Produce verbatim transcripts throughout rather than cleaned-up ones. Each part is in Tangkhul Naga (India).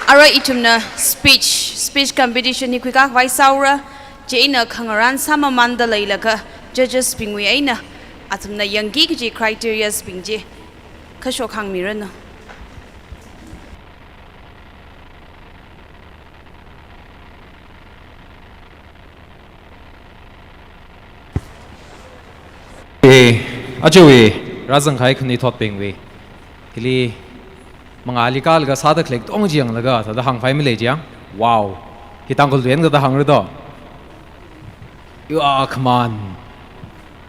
Arui ithumna speech, speech competition hi khuikakhavai sāura, chieina khangarān sāmamānda leilaga judges bingwui eina athumna yangki kaji criterias bing chi kashok hāngmiranu. Eh, ajawui rāzangkahai khanuithotbingwui hili mangāli kālaga sāda khalei katonga chi yanglaga thāda hāngkhavai malei jiang. Wow. Hi Tangkhul tui eina kathāda hāngra do? You are command.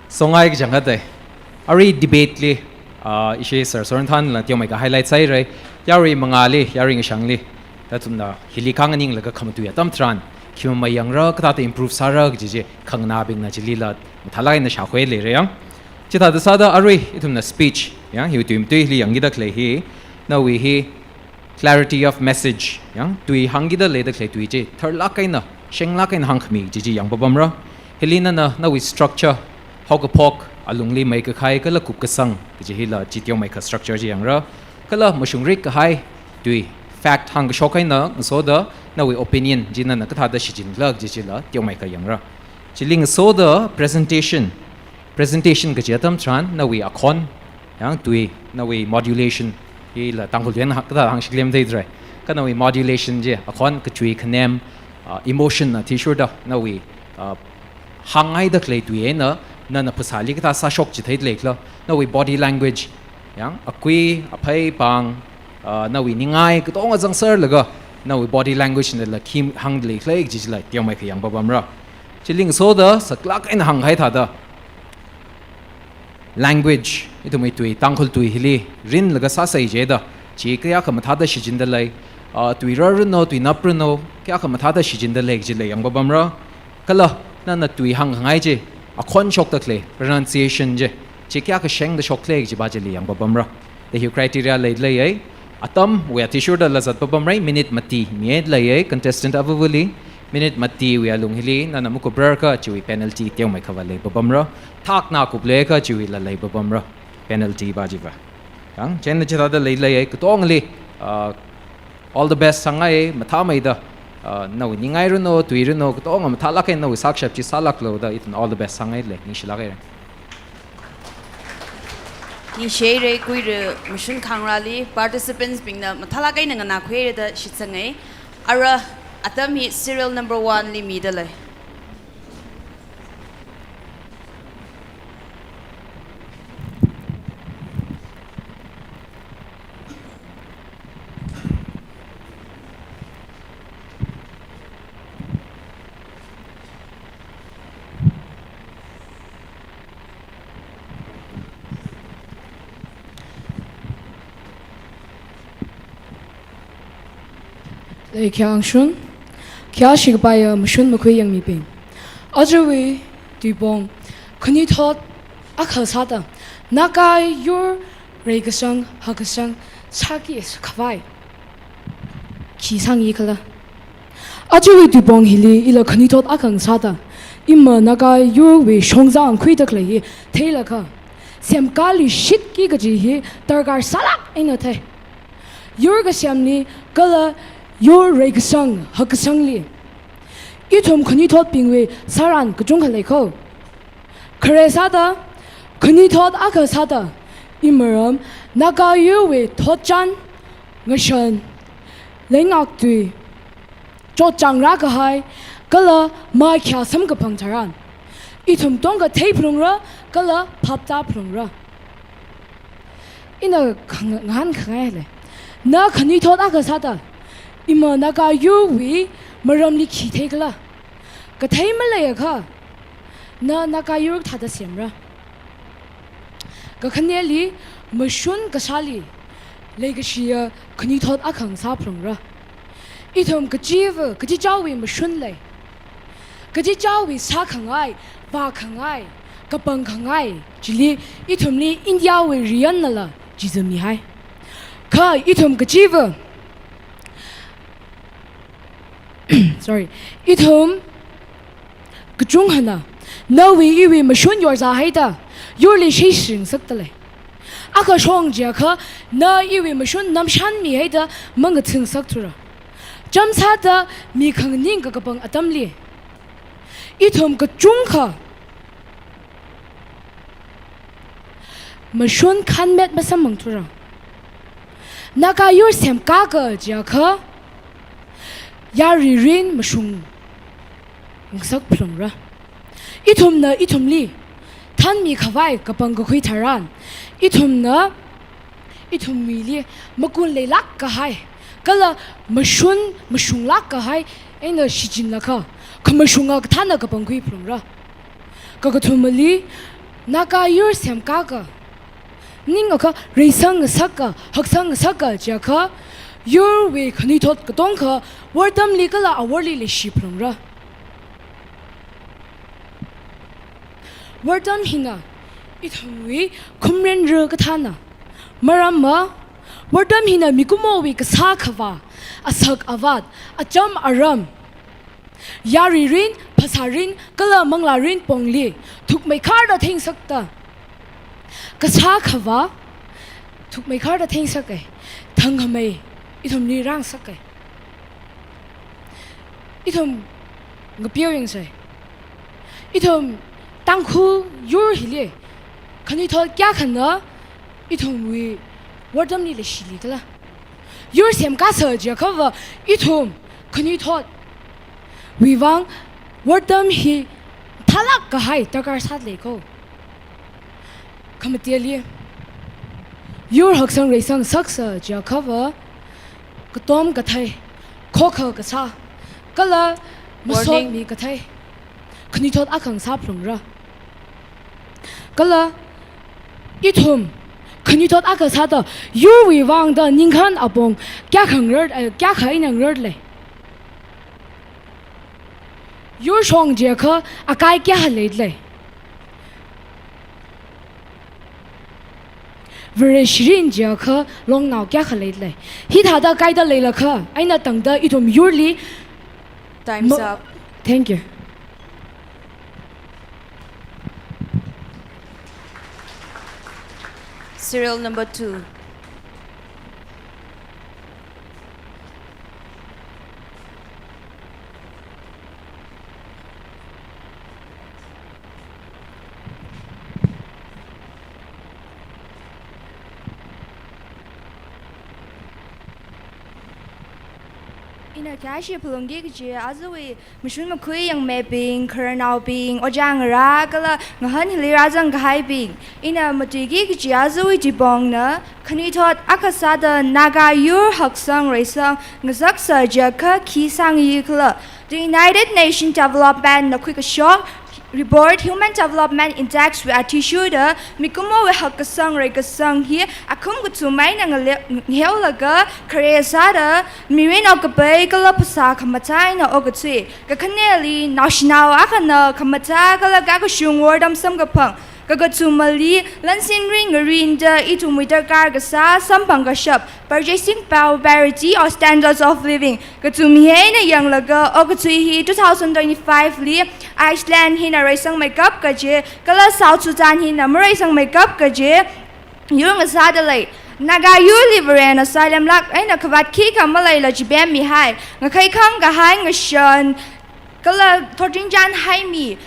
Songai kachang kate. Arui debate li, ah, ishi Sir Sorenthanla teomeikha highlight sāhaira. Yarui mangāli, yarui ngashangli, athumna hili khanganinglaga khamatui atam tharan khi mamai yangra, kathāda improve sāra kaji chi khanganābingna chilila mathālāk eina shākhui leira yang. Chithāda sāda arui ithumna speech, yang, hiwui tui matuili yangkida khalei hi, nawui hi clarity of message, yang, tui hāngkida leida khalei tui chi tharlāk eina, shenglāk eina hāngkhami kaji chi yangpapamra. Hili nana nawui structure, haokaphok, alungli meikakhai kala kupkasang kaji hila chi teomeikha structure chi yangra. Kala mashungrik kahai tui, fact hāngkashok eina ngasoda nawui opinion chi nana kathāda shichinla kaji chila teomeikha yangra. Chili ngasoda presentation, presentation kaji atam tharan nawui akhon, yang, tui, nawui modulation, hila Tangkhul tui eina hā-, kathāda hāngsi khalei matheithura. Kha nawui modulation chi, akhon, kachui, khanem, ah, emotion na athishurda, nawui, ah, hāngngaida khalei tui eina nana phasāli kathāda sāshok chithei leikhala, nawui body language, yang, akui, aphei, pāng, ah, nawui ningai katonga zangserlaga nawui body language nala khi hāngda leikhala kaji chila teomeikha yangpapamra. Chili ngasoda saklāk eina hāngkahai thāda language, ithumwui tui, Tangkhul tui hili rinlaga sāsai jida, chi kayākha mathāda shichinda lei, ah, tui rarranu, tui napranu, kayākha mathāda shichinda lei kajila yangpapamra. Kala nana tui hāngkhangai chi, akhon shokda khalei, pronunciation chi, chi kayākha shengda shok lei kajiva chili yangpapamra. Da hi criteria leilei, atamwui athishurdala zatpapamra, minute mati mihailei, contestant avavali, minute matiwui alung hili nana makuprarkha chiwui penalty teomeikha va leipapamra, thakna kupleiakha chiwuila leipapamra, penalty va chiva. Yang, chieina chithāda leilei, katongali, ah, all the best sāngai, mathāmeida, ah, nawui ningai ranu, tui ranu, katonga mathālāk eina nawui sākashap chi sālāklu da, ithum all the best sāngailei, ningshilāk haira. Ningshi haira, kuira mashun khangarāli, participants bingna mathālāk eina nganākhuira da shitsangai. Ara atam hi serial number one li mida lei. Lei khayāngshun, khayāshi kapaiya mashun makhui yangmibing. Ajawui tuipong khanuithot akha sāda, Naga yur reikasang, hakkasang sāki khavai khi sāngaikhala? Ajawui tuipong hili ila khanuithot akha ngasāda, ima Naga yurwui shongza ngakhuida khalei hi theilaga, semkali shitki kaji hi darkar sālāk eina thei. Yur kasemli kala yur reikasang, hakkasangli ithum khanuithotbingwui sāran kachungkha lei kho. Khare sāda, khanuithot akha sāda, imaram Naga yurwui thotchan, ngashan, leingak tui, chotchāng rākahai, kala maikhayā samkaphang tharan, ithum tongkha theiphalungra, kala phaptāphalungra. Ina khang-, ngahānkhangai lei. Na khanuithot akha sāda, ima Naga yurwui maramli khi theikhala? Kathei maleiakha, na Naga yur kathāda semra? Kakhaneli, mashun kasāli leikashiya khanuithot akha ngasāphalungra. Ithum kachiva, kachichāwui mashun lei. Kachichāwui sākhangai, vākhangai, kapangkhangai chili ithumli Indiawui riyannala chizamihai. Kha ithum kachiva, sorry, ithum kachungkhana nawui iwui mashun yorzāhaida yurli shishing ngasakta lei. Akha shong jiakha na iwui mashun namshanmihaida mangathangasakthura. Chāmsāda mi khanganing kakapang atamli, ithum kachungkha mashun khanmet masamphangthura. Naga yur semkaka jiakha, yaruirin mashungngasak phalungra. Ithumna ithumli thanmi khavai kapangkakhui tharan, ithumna ithumwuili makunleilāk kahai, kala mashun mashunglāk kahai eina shichinlakha, khamashunga kathāna kapangkhui phalungra. Kakathumali, Naga yur semkaka, ningakha reisang ngasaka, haksang ngasaka jiakha, yurwui khanuithot katongkha wortamli kala aworli leishi phalungra. Wortam hina ithumwui khumrenra kathāna. Maramva, wortam hina mikumowui kasā khavā, asak avat, acham aram, yaruirin, phasārin, kala manglārin pongli thukmeikharda thengsakta, kasā khavā thukmeikharda thengsaka, thangkhamei ithumli rāngasaka. Ithum ngapeo yangsei. Ithum Tangkhul yur hili khanuithot kayākhana ithumwui wortamli leishili khala? Yur semkasa jiakhava ithum khanuithotwui vang wortam hi thālāk kahai darkar sālei ko. Khamateli, yur haksang reisang ngasaksa jiakhava, katom kathei, khokha kasā, kala masotmi kathei khanuithot akha ngasā phalungra. Kala ithum khanuithot akha sāda yurwui vangda ningkhān apong kayākha ngarar, eh, kayākha eina ngararlei? Yur shong jiakha akai kayākha leilei? Vareshirin jiakha longnao kayākha leilei? Hithāda kaida leilakha, eina tangda ithum yurli Time's up. Thank you. Serial number two. Ina kayāshi phalungki kaji ajawui mashun makhui yangmeibing, khararnaobing, ojā ngarā kala ngahān hili rāzang kahaibing, ina matuiki kaji ajawui tuipongna, khanuithot akha sāda Naga yur haksang reisang ngasaksa jiakha khi sāngayi khala? The United Nations Development na khuikashok report, Human Development Index wui athishurda mikumowui hakkasang reikasang hi akhum kathum eina ngale-, ngaheolaga khare sāda mirin okkapai kala phasā khamathā eina okkathui. Kakhaneli, naoshinao akhana khamathā kala kakashung wortam samkaphang. Kakathumali, lansin rin ngarinda ithumwui darkar kasā samphang kashap, purchasing power parity or standards of living, kathum hi eina yanglaga okathui hi two thousand twenty-five li Iceland hina reisangmeikap kaji, kala South Sudan hina mareisangmeikap kaji yur ngasādalei. Naga yurli Varena asylum lāk eina khavāt khikha maleila chipemmihai, ngakhaikhang kahai ngashan, kala thotrinchān haimi,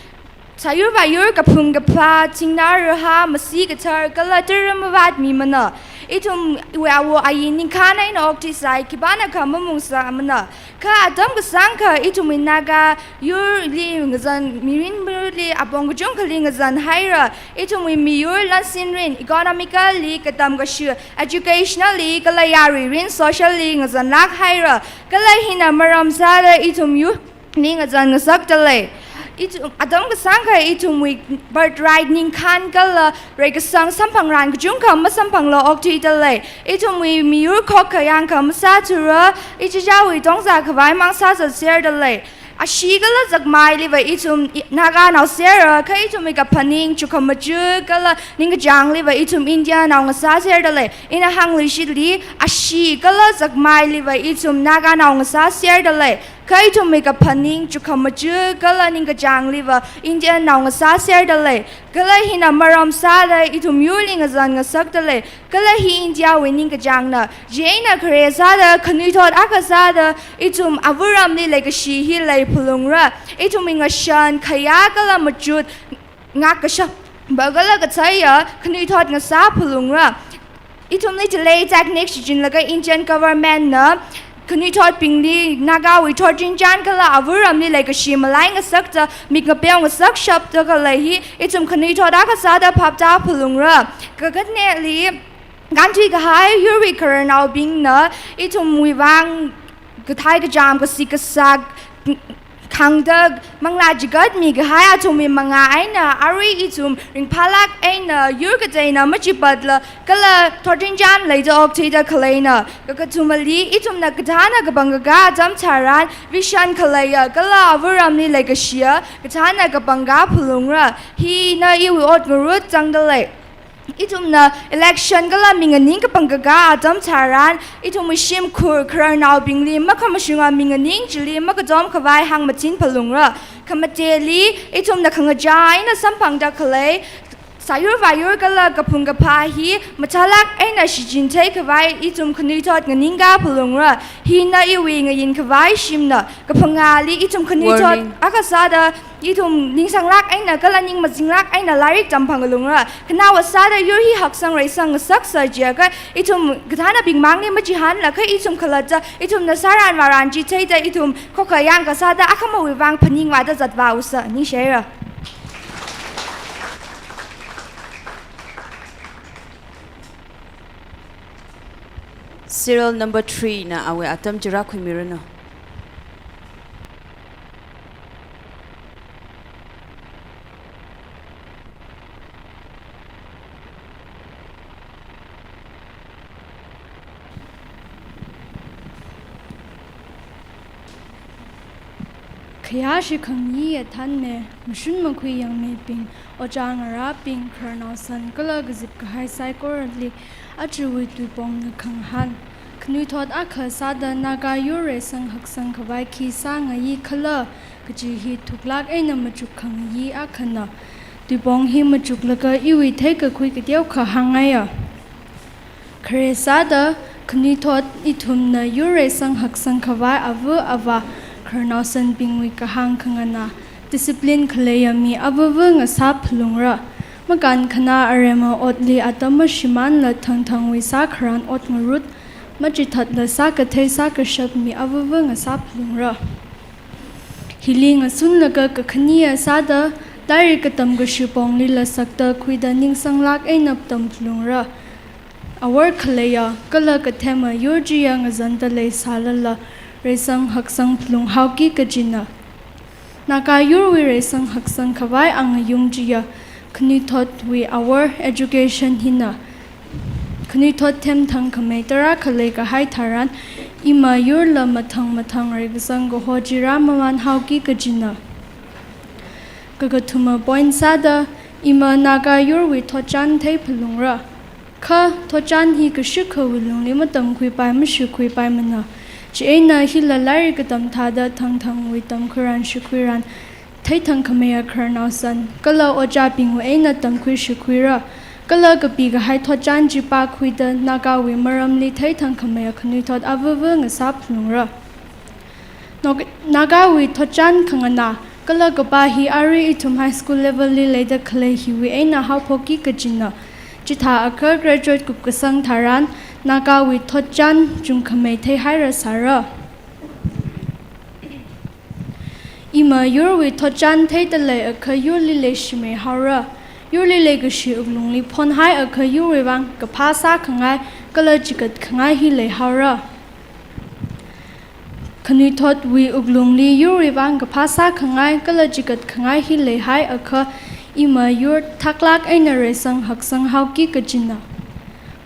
sāyur vāyur, kaphung kaphā, chingna rahā, masi kathar, kala tara mavātmimana. Ithumwui awo ayi ningkhān eina okthuisai, khipānakha mamungsāmana. Kha atam kasāngkha ithumwui Naga yurli ngazan, mirin miyurli apong kachungkhali ngazanhaira. Ithumwui miyur lansin rin, economically katam kashi, educationally kala yaruirin socially ngazanlāk haira. Kala hina maram sāda ithum yur li ngazan ngasakdalei. Ithum, atam kasāngkha ithumwui birthright ningkhān kala reikasang samphangran kachungkha masamphangla okthuidalei. Ithumwui miyur khokha yangkha masāthura, ichichāwui tongzā khavai mang sāzatserdalei. Ashee kala zakmailiva ithum i-, Naganao sera, kha ithumwui kaphaning, chukhamachuk kala ningkachāngliva ithum Indianao ngasāserdalei. Ina hāngluishitli, ashee kala zakmailiva ithum Naganao ngasāserdalei. Kha ithumwui kaphaning, chukhamachut kala ningkachāngliva Indian nao ngasāserdalei. Kala hina maram sāda ithum yurli ngazan ngasakdalei. Kala hi Indiawui ningkachāngna. Chieina khare sāda, khanuithot akha sāda ithum avāramli leikashi hi leiphalungra. Ithumwui ngashan, khayā kala machut ngākkashap, ba kala katheiya khanuithot ngasāphalungra. Ithumli chili technique shichinlaga Indian government na khanuithotbingli Nagawui thotchinchān kala avāramli leikashi malai ngasakta, mik ngapeo ngasakshapta khalei hi ithum khanuithot akha sāda phaptāphalungra. Kakhaneli, kānthuikahai yurwui khararnaobingna ithumwui vang kathei kachām, kasik kasak, khangda manglā chigatmi kahai athumwui mangā eina arui ithum ringphālāk eina yur kateina machipatla kala thotchinchān leida oktheida khaleina. Kakathumali, ithumna kathāna kapangkakā atam tharan, vision khaleiya kala avāramli leikashiya kathāna kapangkā phalungra. Hina iwui ot ngarut zangdalei. Ithumna election kala minganing kapangkakā atam tharan, ithumwui shimkhur khararnaobingli makhamashunga minganing chili makatom khavai hāngmachinphalungra. Khamateli, ithumna khangachā eina samphangda khalei sāyur vāyur kala kaphung kaphā hi mathālāk eina shichinthei khavai ithum khanuithot nganingkā phalungra. Hina iwui ngayin khavai shimna. Kaphangāli, ithum khanuithot Warning. Akha sāda ithum ningsanglāk eina kala ning mazinglāk eina lairik tamphangalungra. Khanaowa sāda yur hi haksang reisang ngasaksa jiakha ithum kathānabing mangli machihānlakha ithum khalatta ithumna sāran vāran chi theida ithum khokha yangkha sāda akhamawui vang phaningvāda zatvāusa. Ningshira. Serial number three na awui atam chi rākhuimiranu. Khayā shikhangyi athānme, mashun makhui yangmibing, ojā ngarābing, khararnao san kala kazip kahai saikorali, ajawui tuipongna khangahān. Khanuithot akha sāda Naga yur reisang haksang khavai khi sāngayi khala kaji hi thuklāk eina machuk khangayi akhana. Tuipong hi machuklaga iwui theikakhui kateokha hāngngaiya. Khare sāda, khanuithot ithumna yur reisang haksang khavai ava avā, khararnao sanbingwui kahāng khanganā, discipline khaleiya mi avava ngasāphalungra. Makānkhanā aremma otli atam mashimānla thangthangwui sākharan ot ngarut, machithatla sākathei sākashap mi avava ngasāphalungra. Hili ngasunlaga kakhane sāda, lairik katam kashi ponglila sakta khuida ningsanglāk eina tamphalungra. Awor khaleiya, kala kathema yur chiya ngazanda leisālala, reisang haksang phalung haoki kajina. Naga yurwui reisang haksang khavai angayung chiya, khanuithotwui awor education hina. Khanuithot themthang khamei tarākha leikahai tharan, ima yurla mathang mathang reikasang kaho chi rāmamān haoki kajina. Kakathuma point sāda, ima Naga yurwui thotchan theiphalungra. Kha thotchan hi kashikhawui lungli matamkhuipai mashikhuipaimana. Chieina hila lairik katam thāda thangthangwui tamkhuiran shikhuiran, theithang khameiya khararnao san, kala ojābingwui eina tamkhui shikhuira. Kala kapi kahai thotchan chi pākhuida Nagawui maramli theithang khameiya khanuithot avava ngasāphalungra. Nog-, Nagawui thotchan khanganā, kala kapā hi arui ithum high school level li leida khalei hiwui eina haophoki kajina. Chithākha graduate kupkasang tharan, Nagawui thotchan chungkhamei theihairasāra. Ima yurwui thotchan theida leiakha yurli leishimei haora. Yurli leikashi wuklungli phonhaiakha yurwui vang kaphā sākhangai, kala chigatkhangai hi leihaora. Khanuithotwui wuklungli yurwui vang kaphā sākhangai, kala chigatkhangai hi leihaiakha, ima yur thaklāk eina reisang haksang haoki kajina.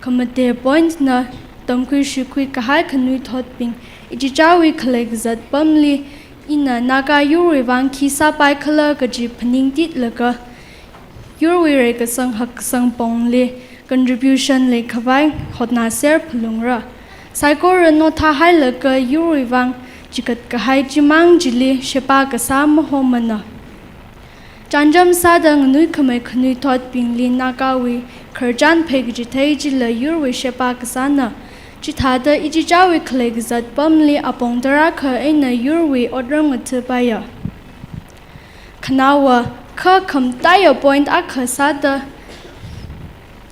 Khamate point na, tamkhui shikhui kahai khanuithotbing, ichichāwui khalei kazat pamli, ina Naga yurwui vang khi sāpai khala kaji phaningtitlaga, yurwui reikasang haksang pongli contribution leikhavai hotnāserphalungra. Saikora nothahailaga yurwui vang chikat kahai chimang chili sheba kasā mahomana. Chānjam sāda nganuikhamei khanuithotbingli Nagawui khararchan phei kachithei chila yurwui sheba kasāna. Chithāda ichichāwui khalei kazat pamli apong tarākha eina yurwui otram ngathapaiya. Khanaowa kha khamataiya point akha sāda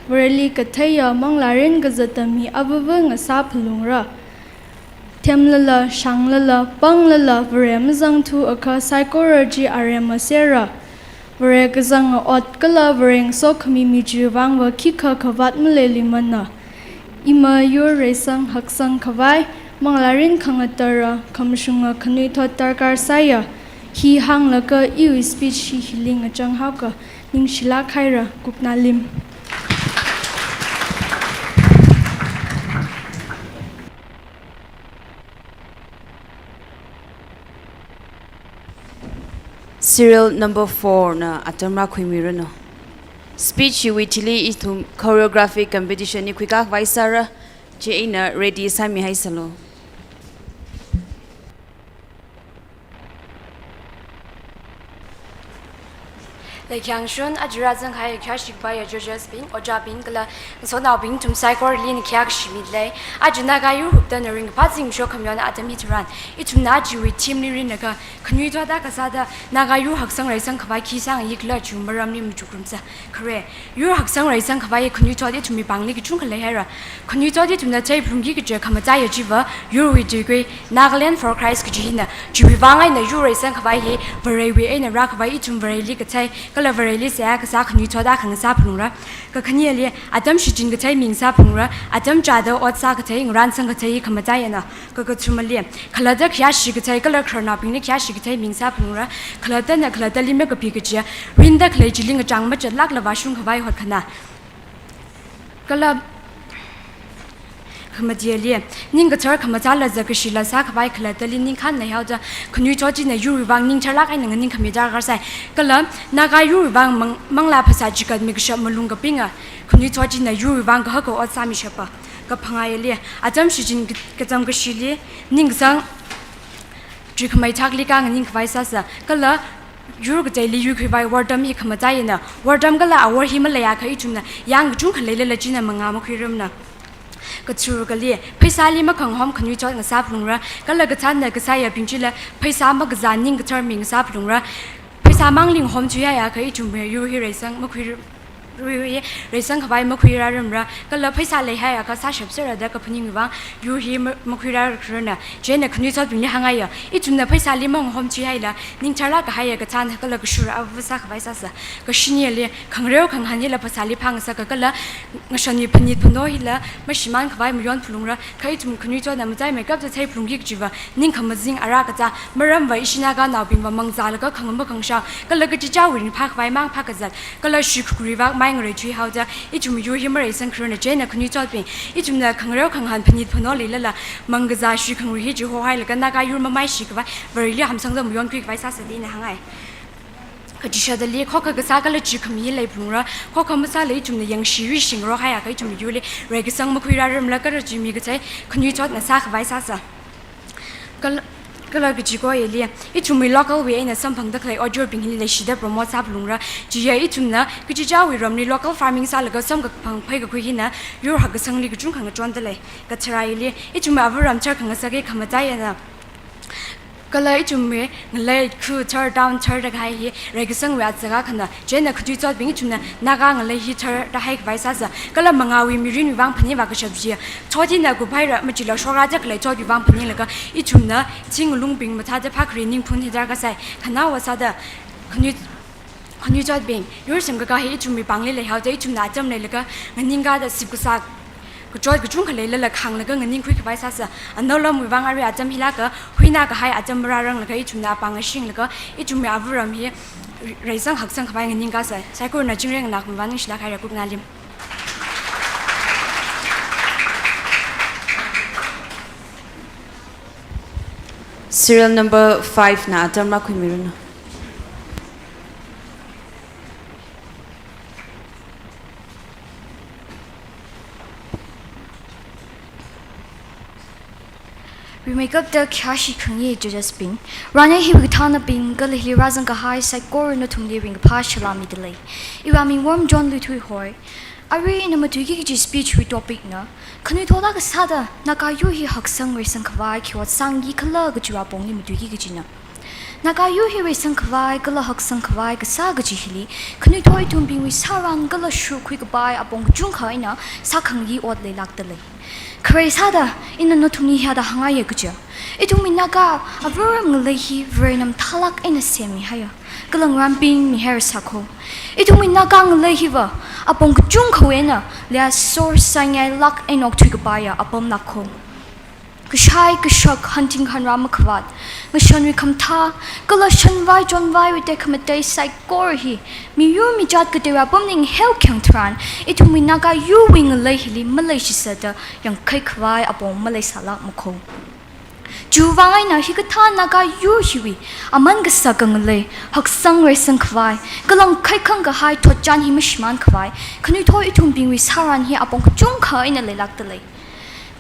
Vareli katheiya manglārin kazata mi avava ngasā phalungra. Themlala, shanglala, panglala, Vare mazangthu akha saikora chi aremma sera. Vare kazanga ot kala Vare ngasokhami mi chiwui vangva khikha khavāt maleiluimana. Ima yur reisang haksang khavai, manglārin khangatara, khamashunga khanuithot darkar sāya. Hi hānglaga iwui speech hi hili ngachang haoka, ningshilāk haira, Kuknalim. Serial number four na atam rākhuimiranu. Speech hiwui thili ithum choreography competition ni khuikakhavai sāra, chieina ready sāmihaisalu. Leikhyāngshun, aja rāzangkahai khayāshi kapaiya judges bing, ojābing kala ngasotnaobing nathum saikorali khayāshi milei. Aja Naga yur hupta naringkaphā zimiksho khamayon atam hitharan, ithumna ajawui theme li rinlaga khanuithot akha sāda Naga yur haksang reisang khavai khi sāngayi khala chiwui maramli machukrumsa. Khare, yur haksang reisang khavai khanuithot ithumwui pāngli kachungkha leihaira. Khanuithot ithumna theiphalungki kaji khamataiya chiva yurwui tuikui, Nagaland for Christ kaji hina. Chiwui vang eina yur reisang khavai hi Varewui eina rākhavai, ithum Vareli kathei kala Vareli seihā kasā khanuithot akha ngasā phalungra. Kakhaneli atam shichin kathei mi ngasā phalungra. Atam chāda ot sā kathei, ngarānsang kathei khamatai eina. Kakathumali khalatta khayāshi kathei kala khararnaobingli khayāshi kathei mi ngasā phalungra. Khalattana khalattali makapi kaji, rinda khalei chili ngachang machatlākla vāshung khavai hotkhana. Kala khamatiali, ning kathar khamachāla zakashila sā khavai khalattali ningkhān leihaoda, khanuithot china yurwui vang ningtharlāk eina nganingkhami darkar sai. Kala Naga yurwui vang mang-, manglā phasā chikat mikashap malung kapinga khanuithot china yurwui vang kahaka ot sāmishapa. Kaphangāli, atam shichin ka-, kacham kashili, ning kasang chuikhamei thakli ka nganing khavai sāsa. Kala yur kateili yuikhuivai wortam hi khamatai eina. Wortam kala awor hi maleiakha ithumna yāng kachungkha leilala china mangā makhuirumna. Kathurkali, pheisāli makhangahom khanuithot ngasā phalungra. Kala kathānna kasāyabing chila pheisā makazā ning kathar mi ngasā phalungra. Pheisā mangli ngahom thuihaiakha ithumwui yur hi reisang makhuiru-, yur hi reisang khavai makhuirārumra. Kala pheisā leihaiakha sāshap sera da kaphaning vang yur hi ma-, makhuirāra khararna. Chieina khanuithotbingli hāngngaiya, ithumna pheisāli mangahom thuihaila ningtharlāk kahaiya kathān kala kashura avā sā khavai sāsa. Kashinili, khangareo khangahān hila phasāli phāngasaka kala ngashanwui phanit phano hila mashimān khavai mayon phalungra. Kha ithum khanuithotna mataimeikapta theiphalungki kajiva ning khamazing ara kazā, maramva ishi Naganaobingva mangzālaga khangama khangashao kala kachichāwui ringphā khavai mang phākazat kala shuikhangarui vang mai ngarei thuihaoda, ithum yur hi mareisang khararna. Chieina khanuithotbing, ithumna khangareo khangahān phanit phano leilala mangkazā shuikhangarui hi chihokahailaga Naga yur mamaishi khavai, Vareli hamsangda mayonkhui khavai sāsa da ina hāngngai. Kachishātali, khokha kasā kala chuikhami hi leiphalungra. Khokha masāla ithumna yangshi yuishi ngarokhaiakha ithum yurli reikasang makhuirārumla kala chuimi kathei khanuithot ngasā khavai sāsa. Kal-, kala kachikoili, ithumwui local wui eina samphangda khalei audio bing hili leishida promote sā phalungra. Chiya ithumna kachichāwui ramli local farming sālaga samkaphang pheikakhui hina yur hakkasangli kachungkha ngachonda lei. Katharāli, ithumwui avāram tharkhangasak hi khamatai eina. Kala ithumwui ngalei khu thar, town thar da kahai hi reikasangwui atsaka khana. Chieina khanuithotbing, ithumna Naga ngalei hi tharda hai khavai sāsa. Kala mangāwui mirinwui vang phaningvā kashap chi thot hina kuphaira, machila shokra da khalei thotwui vang phaninglaga ithumna thing ngalungbing mathāda phākhari ningphun hi darkar sai. Khanaowa sāda khanuithot Khanuithotbing, yur semkakā hi ithumwui pāngli leihaoda ithumna atam leilaga nganingkāda sipkasā kachot kachungkha leilala khānglaga nganingkhui khavai sāsa. Anao lamwui vang arui atam hila kahuina kahai atam marāranglaga ithumna apāng ashinglaga ithumwui avāram hi reisang haksang khavai nganingkāsa. Saikorana chingri nganākhami vang ningshilāk haira. Kuknalim. Serial number five na atam rākhuimiranu. Rimeikapta khayāshi khangayi judges bing, rānei hiwui kathānabing kala hili rāzang kahai saikora nathumli ringkaphā salām midalei. Iwui ming Wormjohn Luithuihoi. Arui ina matuiki kaji speech wui topic na, khanuithot akha sāda Naga yur hi haksang reisang khavai khi ot sāngakhala kajiwui apongli matuiki kajina. Naga yur hi reisang khavai kala haksang khavai kasā kaji hili, khanuithot ithumbingwui sāran kala shurkhui kapai apong kachungkha eina sākhangayi ot leilākdalei. Khare sāda ina nathumli hithāda hāngngaiya kaja, ithumwui Naga avaram ngalei hi Varena mathālāk eina semmihaiya, kala ngarānpingmihaira sākho. Ithumwui Naga ngalei hiva apong kachungkhawui eina leisosāngailāk eina okthui kapaiya apamlākho. Kashai kashak, hanthing hanra makhavāt, ngashanwui khamathā, kala shanvai chonvaiwui tekhamatei saikora hi miyur mijat kateiwui apamli ngaheo khayang tharan, ithumwui Naga yurwui ngalei hili maleishisāda yangkhai khavai apong maleisālākmakho. Chiwuivang eina hikathā Naga yur hiwui aman kasā ka ngalei, haksang reisang khavai kala ngahaikhang kahai thotchan hi mashimān khavai khanuithot ithumbingwui sāran hi apong kachungkha eina leilākdalei.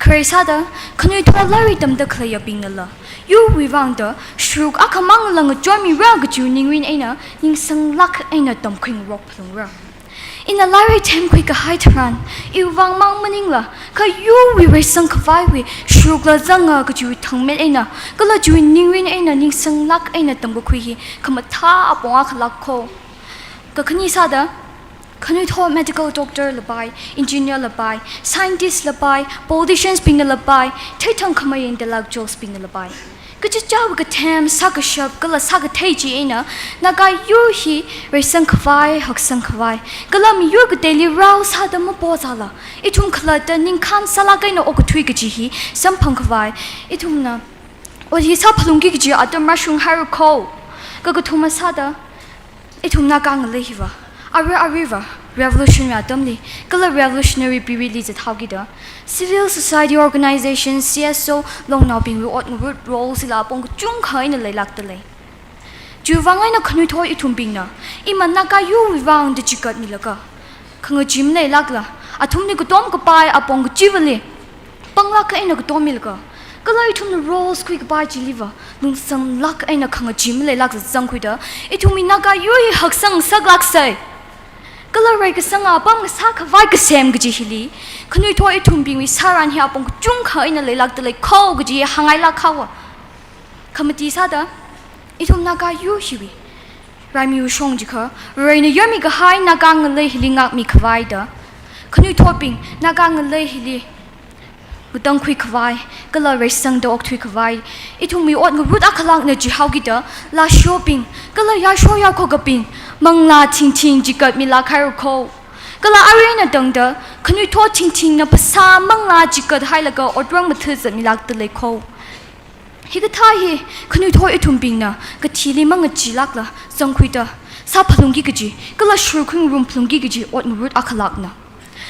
Khare sāda, khanuithot lairik tamda khaleiyabingnala, yurwui vangda sharuk akhamangla ngachonmira kajiwui ningrin eina ningsanglāk eina tamkhuingarok phalungra. Ina lairik themkhui kahai tharan, iwui vangmang maningla, kha yurwui reisang khavaiwui sharukla zanga kajiwui thangmet eina, kala chiwui ningrin eina ningsanglāk eina tamkakhui hi khamathā apong akhalākho. Kakhane sāda, khanuithot medical doctor lapai, engineer lapai, scientist lapai, politicians bingnala pai, theithang khamei intellectuals bingnala pai, kachichāwui kathem sākashap kala sākathei chi eina Naga yur hi reisang khavai, haksang khavai kala miyur kateili rao sāda mapo sāla, ithum khalatta ningkhān sālāk eina okathui kaji hi samphang khavai ithumna ot hi sāphalungki kaji atam rāshunghaira kho. Kakathuma sāda, ithum Naga ngalei hiva, arui aruiva revolution wui atamli kala revolutionary period li zathaokida, civil society organization, C S O, longnaobingwui ot ngarut role sila apong kachungkha eina leilākdalei. Chiwuivang eina khanuithot ithumbingna, ima Naga yurwui vangda chikatmilaga, khangachee maleilākla, athumli katom kapai apong kachivali panglāk eina katommilaga, kala ithumna roles khui kapai chiliva lungsanglāk eina khangachee maleilākla zangkhuida, ithumwui Naga yur hi haksang saklāksei. Kala reikasanga apam ngasā khavai kasem kaji hili, khanuithot ithumbingwui sāran hi apong kachungkha eina leilākdalei kho kaji hāngngailāk haowa. Khamati sāda, ithum Naga yur hiwui raimiwui shong jiakha, Varena yarmi kahai Naga ngalei hili ngākmi khavai da, khanuithotbing Naga ngalei hili ngatangkhui khavai kala reisangda okthui khavai ithumwui ot ngarut akhalākna jihaokida, lashobing kala yasho yakhokabing manglā thingthing chikatmilāk haira kho. Kala arui eina tangda, khanuithot thingthingna phasā manglā chikathailaga otram matha zatmilākdalei kho. Hikathā hi khanuithot ithumbingna kathili mangacheelākla zangkhuida, sāphalungki kaji kala shurkhuingarum phalungki kaji ot ngarut akhalākna.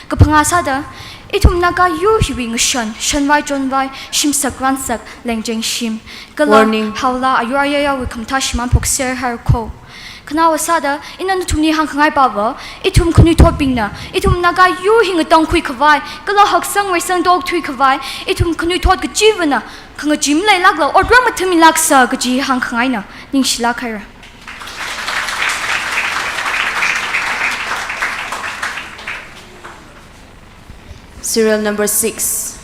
Kaphangā sāda, ithum Naga yur hiwui ngashan, shanvai chonvai, shimsak ransak, lengcheng shim kala Warning. Haola ayur ayayawui khamathā shimān phokser haira kho. Khanaowa sāda, ina nathumli hāngkhangai pava, ithum khanuithotbingna ithum Naga yur hi ngatangkhui khavai kala haksang reisangda okthui khavai ithum khanuithot kachivana khangachee maleilākla otram mathamilāksa kaji hāngkhangaina. Ningshilāk haira. Serial number six.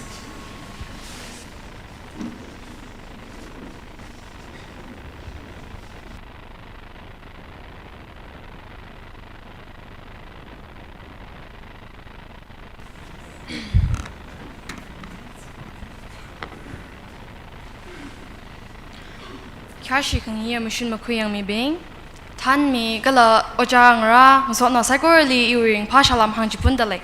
Khayāshi khangayi amashun makhuiyangmibing, thanmi kala ojā ngarā ngasotnao saikorali iwui ringphā salām hāngchipundalei.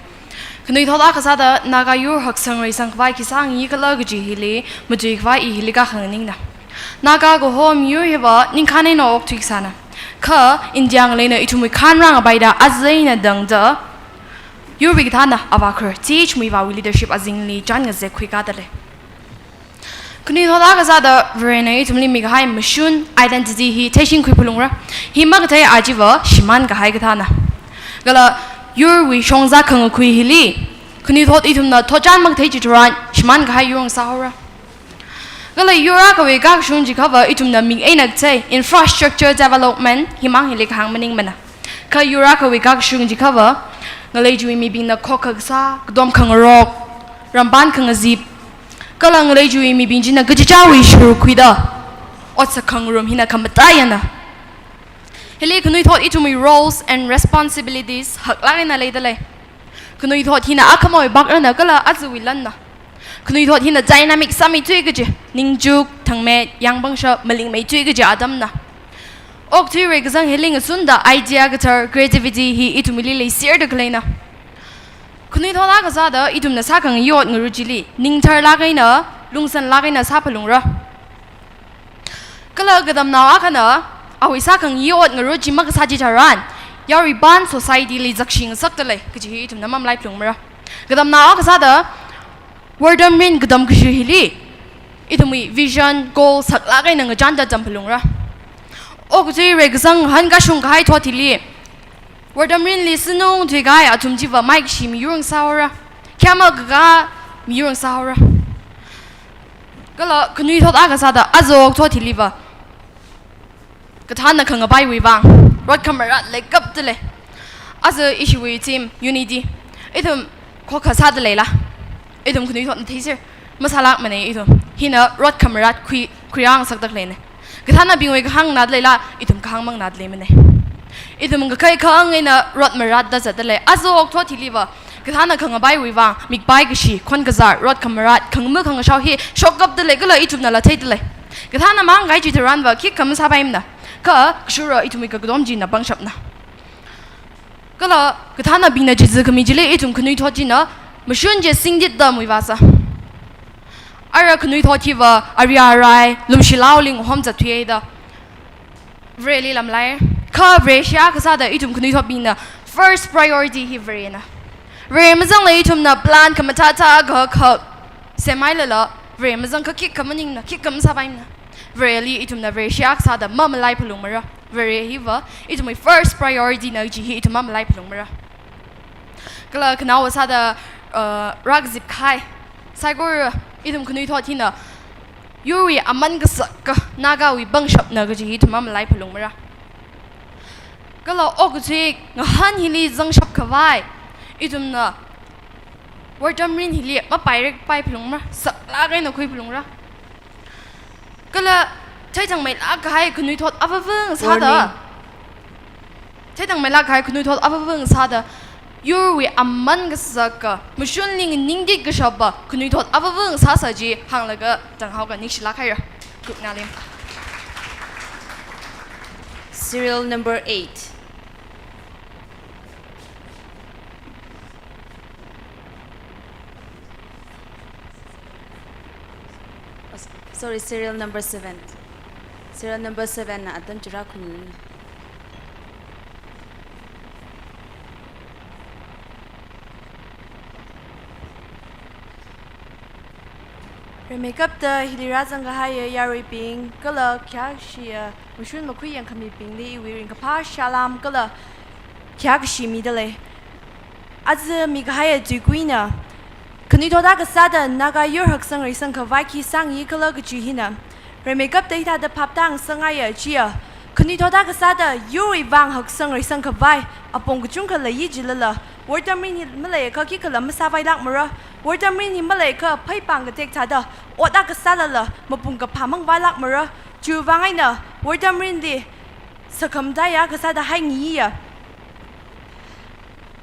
Khanuithot akha sāda Naga yur haksang reisang khavai khi sāngayikhala kaji hili matui khavai i hili kakhanganingna. Naga kaho miyur hiva ningkhān eina okthui kasāna. Kha India ngaleina ithumwui khānrang apaida aja eina tangda, yurwui kathāna avākhar T H Muivahwui leadership azingli chān ngazek khuikādalei. Khanuithot akha sāda Varena ithumli mikahai mashun, identity hi theishingkhui phalungra. Hi makathei achiva shimān kahai kathāna. Kala yurwui shongza khangakhui hili, khanuithot ithumna thotchan makathei chitharan shimān kahai yur ngasāhaora. Kala yur akhawui kakashung jiakhava ithumna ming eina kathei infrastructure development himang hili kahāng maningmana. Kha yur akhawui kakashung jiakhava ngalei chiwui mibingna khokkha kasā, katom khangarok, rampan khangazip, kala ngalei chiwui mibing china kachichāwui shurkhuida otsak khangarum hina khamataiyana. Hili khanuithot ithumwui roles and responsibilities haklāk eina leidalei. Khanuithot hina akhamawui bakrana kala azuwui lanna. Khanuithot hina dynamic sāmithui kaji, ningchuk, thangmet, yāngpangshap, malingmeithui kaji atamna. Okathui reikasang hili ngasunda idea kathar, creativity hi ithumli leiserda khaleina. Khanuithot akha sāda ithumna sākhangayi ot ngarut chili ningtharlāk eina, lungsanlāk eina sāphalungra. Kala katamnao akhana awui sākhangayi ot ngarut chi makasā chitharan, yaruipan society li zakshi ngasakdalei kaji hi ithumna mamalaiphalungmara. Katamnao akha sāda wortamrin katam kashi hili ithumwui vision, goal saklāk eina ngachānda tamphalungra. Okathui reikasang ngahānkashung kahai thot hili wortamrinli sinung thuikahai athum chiva maikashi miyur ngasāhaora. Khayākha kakā miyur ngasāhaora. Kala khanuithot akha sāda aja okathui hiliva kathānna khangapaiwui vang rot khamarat leikapdalei. Aja ishiwui theme Unity. Ithum khokkha sādaleila? Ithum khanuithotna theiser. Masālākmana ithum. Hina rot khamarat khui, khuirāngasakdaleina. Kathānnabingwui kahāng ngadaleila, ithum kahāng mangngadaleimana. Ithum kakhai kahāng eina rot maratda zatdalei. Aja okathui hiliva kathānna khangapaiwui vang mikpai kashi, khon kazar, rot khamarat, khangama khangashao hi shokkapdalei kala ithumnala theidalei. Kathānna mang kahai chitharanva khikha masāpaimana. Kha kashura ithumwui kakatom china pangshapna. Kala kathānnabingna chizi khami chili ithum khanuithot china mashun chi singtit tamwui vāsa. Ara khanuithot hiva ari arai, lumshilao ling homzat thuihaida Vareli lamlai. Kha Vare shia kasāda ithum khanuithotbingna first priority hi Varena. Vare mazangla ithumna plan khamathāthā kakhak semhailala, Vare mazangkha khikha maningna, khikha masāpaimana. Vareli ithumna Vare shia kasāda mamalaiphalungmara. Vare hiva ithumwui first priority na kaji hi ithum mamalaiphalungmara. Kala khanaowa sāda, uh, rākazip kahai saikora ithum khanuithot hina yurwui aman kasaka Nagawui pangshapna kaji hi ithum mamalaiphalungmara. Kala okathui ngahān hili zangshap khavai ithumna wortamrin hili mapairekpaiphalungmara, saklāk eina khuiphalungra. Kala theithangmeilāk kahai khanuithot avāva ngasāda. Warning. Theithangmeilāk kahai khanuithot avāva ngasāda, yurwui aman kasaka, mashunli nganingtit kashapa khanuithot avāva ngasāsa chi hānglaga tanghaoka, ningshilāk haira. Kuknalim. Serial number eight. Sorry, serial number seven. Serial number seven na atam chira khun. Rimeikapta hili rāzangkahaiya yaruibing kala khayākashiya mashun makhui yangkhamibingli iwui ringkaphā salam kala khayākashi midalei. Aja mikahaiya tuikuina khanuithot akha sāda Naga yur haksang reisang khavai khi sāngayi khala kachi hina, rimeikapta hithāda phaptāngasakngaiya chiya, khanuithot akha sāda yurwui vang haksang reisang khavai apong kachungkha leiya jilala, wortamrin hi maleiakha khikhala masāvailākmara. Wortamrin hi maleiakha pheipāng katek thāda ot akha sālala mapung kaphā mangvailākmara. Chiwui vang eina wortamrinli sakhamataiya akha sāda haingayiya.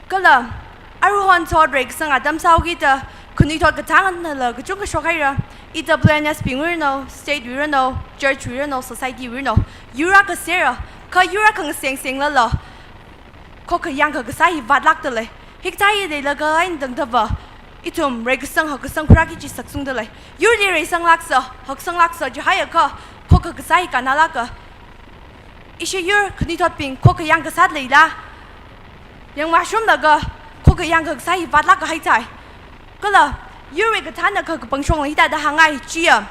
Kala aruihon thot reikasang atam sāhaokida khanuithot kathānala kachungkha shokhaira. E W N S bingwui rano, state wui rano, church wui rano, society wui rano, yur akha sera, kha yur akha ngasengsenglala khokkha yangkha kasā hi vātlākdalei. Hikathā hi leilaga eina tangdava ithum reikasang haksang khuirāki chi saksungdalei. Yurli reisanglāksa, haksanglāksa jihaiakha khokkha kasā hi kannalāka. Ishi yur khanuithotbing khokkha yangkha sāda leila? Yangvāshunglaga khokkha yangkha kasā hi vātlāk kahai thai. Kala yurwui kathānna kha kapangshong leida da hāngngai chiya,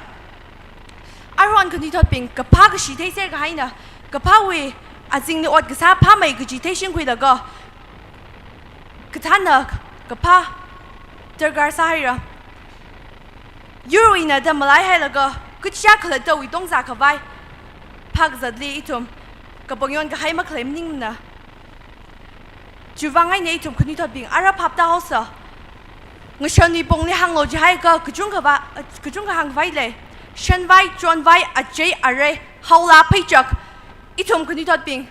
aruihon khanuithotbing kaphā kashi theiser kahaina, kaphāwui azingli ot kasā phāmei kaji theishingkhuilaga kathānna kaphā darkar sāhaira. Yurwuina da malaihailaga Kachichā khalattawui tongzā khavai phākazatli ithum kapangyon kahai makhalei maningmana. Chiwuivang eina ithum khanuithotbing ara phaptā haosa. Ngashanwui pongli hānglu jihaiakha kachungkha va-, kachungkha hāngkhavai lei. Shanvai, chonvai, achei, arei, haola, pheichak. Ithum khanuithotbing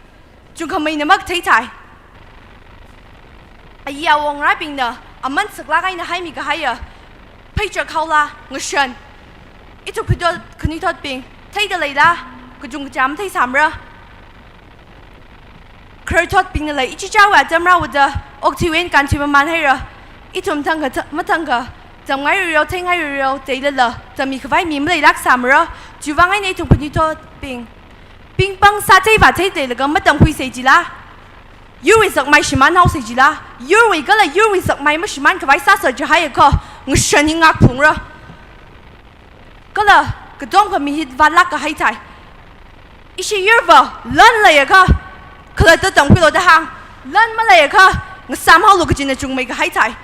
chungkhameina makathei thai. Ayi awongarābingna aman saklāk eina haimi kahaiya pheichak, haola, ngashan, ithum khanuithot, khanuithotbing theida leila, kachungkachā matheisāmara. Khararthotbingnala ichichāwui atam rāvāda okthuiwui eina kānthui mamān haira. Ithum thangkha tha-, mathangkha tamngairareo, theingairareo, theilala tammi khavai mi maleilāksāmara. Chiwuivang eina ithum khanuithotbing pingpang sāthei vāthei leilaga matamkhuisei jila, yurwui zakmai shimānhaosei jila, yurwui kala yurwui zakmai mashimān khavai sāsa jihaiakha ngashan hi ngakphungra. Kala katonga mi hi vātlāk kahai thai. Ishi yurva lan leiakha khalatta tamkhuilu da hāng, lan maleiakha ngasāmhaolu kajina chungmei kahai thai.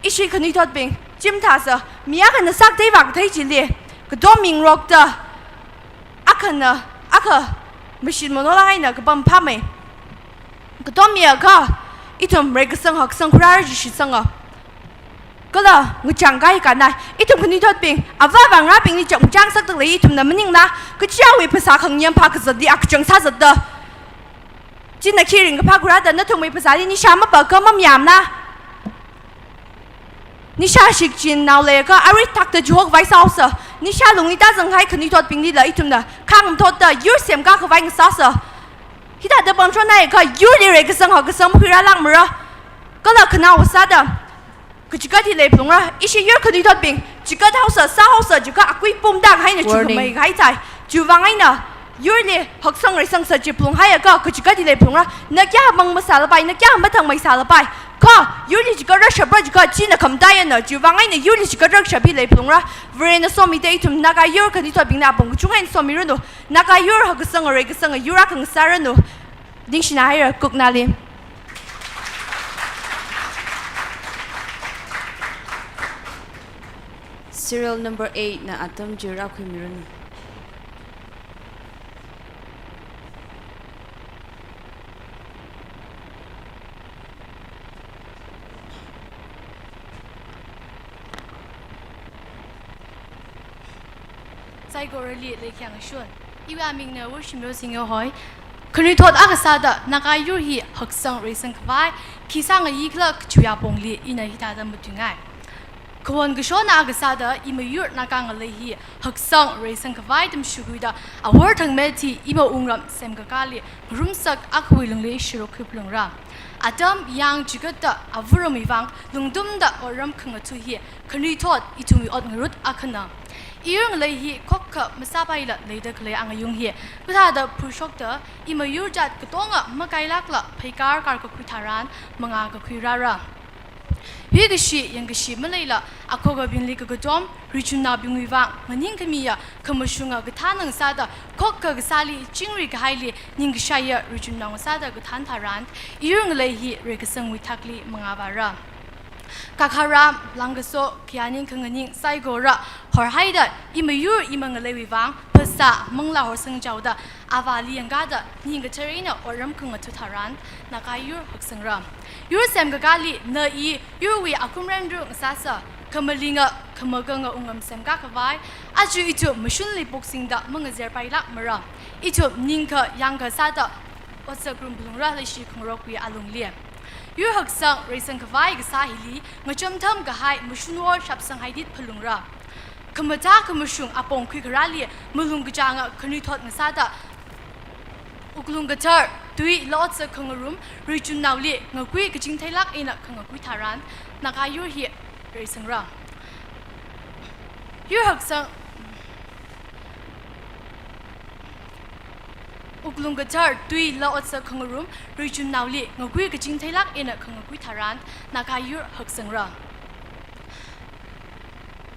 Ishi khanuithotbing chimthāsa, mi akhana sākathei vākathei chili katonga mi ngarokta, akhana akha machine monola eina kapam phāmei. Katonga miakha ithum reikasang haksang khuirāra jishitsanga. Kala ngachang kahai kanai, ithum khanuithotbing avā avāngarābingli chapngachang sakda lei ithumna maningla, kachichāwui phasā khangayam phākazatli akachang sāzatda, china khi ringkaphā khuirāda nathumwui phasāli nisha mapakha mamayāmana. Nisha shikchinnao leiakha arui thakta chihokhavai sāhaosa. Nisha lungli tāzanghai khanuithotbinglila ithumna khangam thotda yur semkā khavai ngasāsa. Hithāda pamshonhaiakha yurli reikasang haksang makhuirālākmara. Kala khanaowa sāda kachikat hi leiphalungra. Ishi yur khanuithotbing chikat haosa, sāhaosa jiakha akui pumda kahai eina Warning. Chukhamei kahai thai. Chiwuivang eina yurli haksang reisangsa chi phalunghaiakha kachikat hi leiphalungra. Na kayākha mang masālapai, na kayākha mathangmei sālapai, kha yurli chikat rāshapra jiakha china khamataiya na. Chiwuivang eina yurli chikat rākashap hi leiphalungra. Varena somida ithum Naga yur khanuithotbingna apong kachungkha eina somiranu. Naga yur haksanga reikasanga yur akha ngasāranu. Ningshina haira, kuknali. Serial number eight na atam chi rākhuimiranu. Saikorali leikhyang shun. Iwui amingna Worshimyo Singyo hoi. Khanuithot akha sāda Naga yur hi haksang reisang khavai khi sāngayi khala kachiwui apongli ina hithāda matuingai. Khawon kashona akha sāda imayur Naga ngalei hi haksang reisang khavai tamshukhuida awor thangmet hi imaungram semkakāli ngarumsak akhawui lungli shiruk khuiphalungra. Atam yang chikatta avāramwui vang lungtumda otram khangatha hi khanuithot ithumwui ot ngarut akhana. Iyur ngalei hi khokkha masāpaila leida khalei angayung hi kathāda phurshokta imayur jat katonga makailākla pheikar karkakhui tharan mangā kakhui rāra. Yuikashi yangkashi maleila akhokabingli kakatom, ruichumnaobingwui vang nganingkhamiya, khamashunga kathānnao sāda, khokkha kasāli chingri kahaili ningkashaiya ruichumnao sāda kathān tharan, iyur ngalei hi reikasangwui thakli mangā vāra. Kakharam, langkaso, khayāning khanganing saikora horhaida imayur imangaleiwui vang phasā manglā horsangchaoda avāli yangkāda ning kathar eina otram khangatha tharan, Naga yur haksangra. Yur semkakāli na i yurwui akum renru ngasāsa, khamalinga khamakanga wungram semkā khavai, aja ithum mashunli poksingda mangazerpailākmara. Ithum ningkha yangkha sāda otsak rumphalungra leishi khangarokwui alungli. Yur haksang reisang khavai kasā hili ngacham tham kahai mashun wor shapsang haidit phalungra. Khamathā khamashung apong khuikharāli malung kachānga khanuithot ngasāda wuklung kathar, tui, la otsak khangarum, ruichumnaoli ngakui kaching theilāk eina khangakhui tharan, Naga yur hi reisangra. Yur haksang, wuklung kathar, tui, la otsak khangarum, ruichumnaoli ngakui kaching theilāk eina khangakhui tharan, Naga yur haksangra.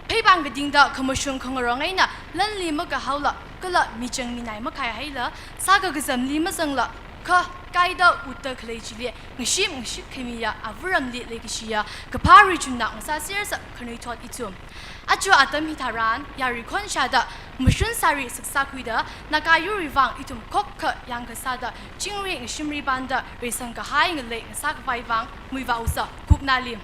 Pheipāng kadingda khamashung khangarong eina lanli makahaola, kala michang minai makhaihaila, sākakazamli mazangla, kha kaida utta khalei chili ngashim ngashit khamiya avaramli leikashiya kaphā richumna ngasāsersa khanuithot ithum. Aja atam hitharan yarui khonshada mashun sāri saksākhuida Naga yurwui vang ithum khokkha yangkasāda chingri ngashimri panda reisang kahai ngalei ngasākhavai vang muivāusa. Kuknalim.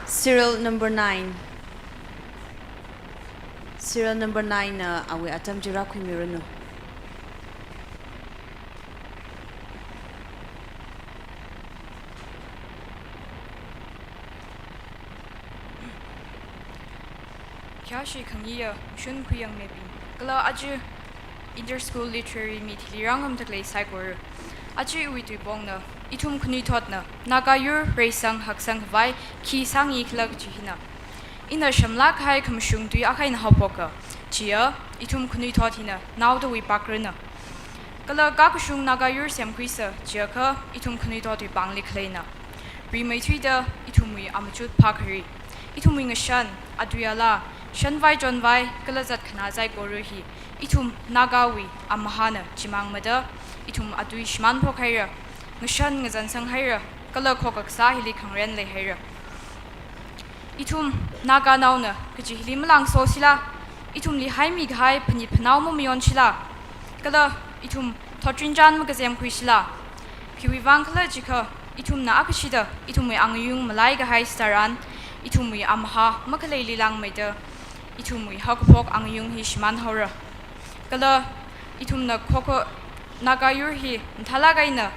Serial number nine. Serial number nine na awui atam chi rākhuimiranu. Khayāshi khangayā, shun khuiyangmibing, kala aja Inter-School Literary Meet hili rāngarumda khalei saikora. Aja iwui tuipongna, ithum khanuithotna Naga yur reisang haksangkhavai khi sāngaikhala kaji hina. Ina shāmlāk kahai khamashung tui akha eina haophoka, chiya ithum khanuithot hina naodawui pākrana. Kala kakashung Naga yur semkhuisa, chiakha ithum khanuithotwui pāngli khaleina. Rimeithuida ithumwui amachut phākhari, ithumwui ngashan, atui ala, shanvai chonvai kala zatkhanā saikora hi ithum Nagawui amahāna chimang mada, ithum atui shimānphok haira, ngashan ngazansang haira, kala khokakasā hili khangren leihaira. Ithum Naganaona kaji hili malāngsosila, ithumli haimi kahai phanit phanao mamayonshila, kala ithum thotrinchān makazemkhuishila. Khiwui vang khala jiakha, ithumna akhashida ithumwui angayung malaikahai sāran, ithumwui amahā makhaleili langmeida, ithumwui haokaphok angayung hi shimānhaora. Kala ithumna khokha Naga yur hi mathālāk eina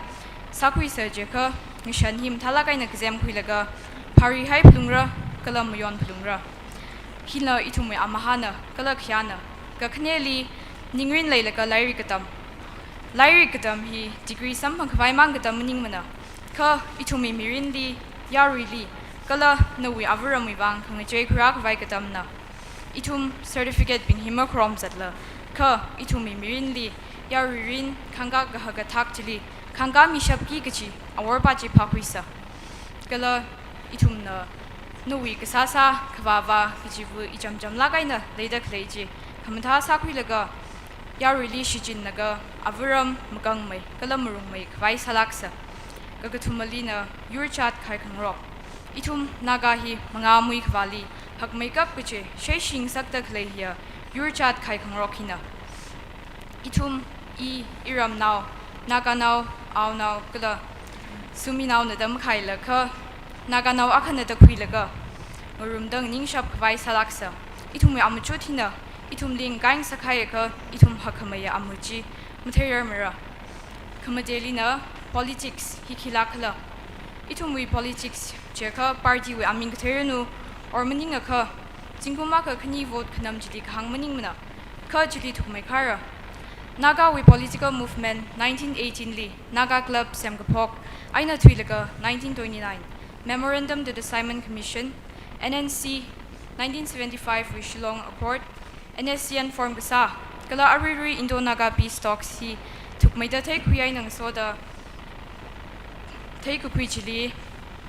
sākhuisa jiakha, ngashan hi mathālāk eina kazemkhuilaga phāruihai phalungra, kala mayon phalungra. Hina ithumwui amahāna, kala khayāna, kakhaneli ningrin leilaga lairik katam. Lairik katam hi degree samphangkhavai mang katam maningmana, kha ithumwui mirinli, yaruili, kala nawui avaramwui vang khangachei khuirākhavai katamna. Ithum certificate bing hi makharom zatla, kha ithumwui mirinli, yaruirin khangkā kahaka thak chili khangkā mishapki kaji awor pā chi phākhuisa. Kala ithumna nawui kasāsā khavāvā kajiva ichamchamlāk eina leida khalei chi khamathā sākhuilaga, yaruili shichinlaga avaram makangmei kala marungmeikhavai sālāksa. Kakathuma lina yur chat khaikhangarok. Ithum Naga hi mangā muikhavāli hakmeikap kachi sheishi ngasakda khalei hiya yur chat khaikhangarok hina. Ithum i, iramnao, Naganao, aonao kala suminaona da makhaila kha, Naganao akhana da khuilaga ngarumda nganingshapkhavai sālāksa. Ithumwui amachut hina ithumli ngakaingasak haiakha, ithum hakkhameiya amu chi matheirarmara. Khamatelina politics hi khilākhala. Ithumwui politics jiakha partywui aming katheiranu, or maningakha zingkum akha khani vote khanam chili kahāng maningmana, kha chili thukmeikhara. Nagawui political movement nineteen eighteen li Naga Club semkaphok eina thuilaga nineteen twenty-nine Memorandum to the Simon Commission, N N C, nineteen seventy-five wui Shillong Accord, N S C N form kasā, kala aruirui Indo-Naga peace talks hi thukmeida theikhui eina ngasoda theikakhui chili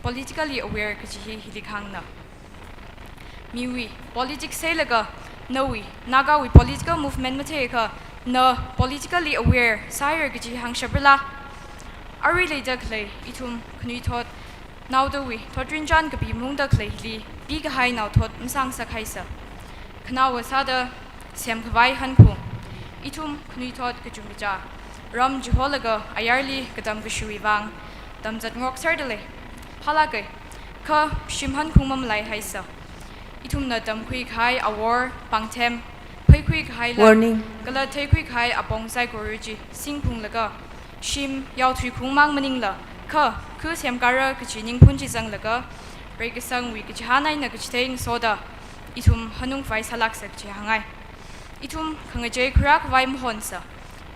politically aware kaji hi hili kahāngna. Miwui politics sālaga nawui, Nagawui political movement matheiakha, na politically aware sāhaira kaji hāngshaprala? Arui leida khalei ithum khanuithot naodawui thotrinchān kapi maungda khalei hili pikahai naothot masāngasak haisa. Khanaowa sāda semkhavai hankhung. Ithum khanuithot kachungkacha ram chiholaga ayarli katam kashuiwui vang tamzat ngarokserda lei. Phālāka, kha shim hankhung mamalai haisa. Ithumna tamkhui kahai awor, pāngthem, pheikhui kahai lam, warning, kala theikhui kahai apong saikora chi singphunglaga, shim yaothui khungmang maningla, kha khu semkara kachi ningphun chi zanglaga, reikasangwui kachihān eina kachithei ngasoda ithum hanungkhavai sālāksa kachi hāngngai. Ithum khangachei khuirākhavai mahonsa,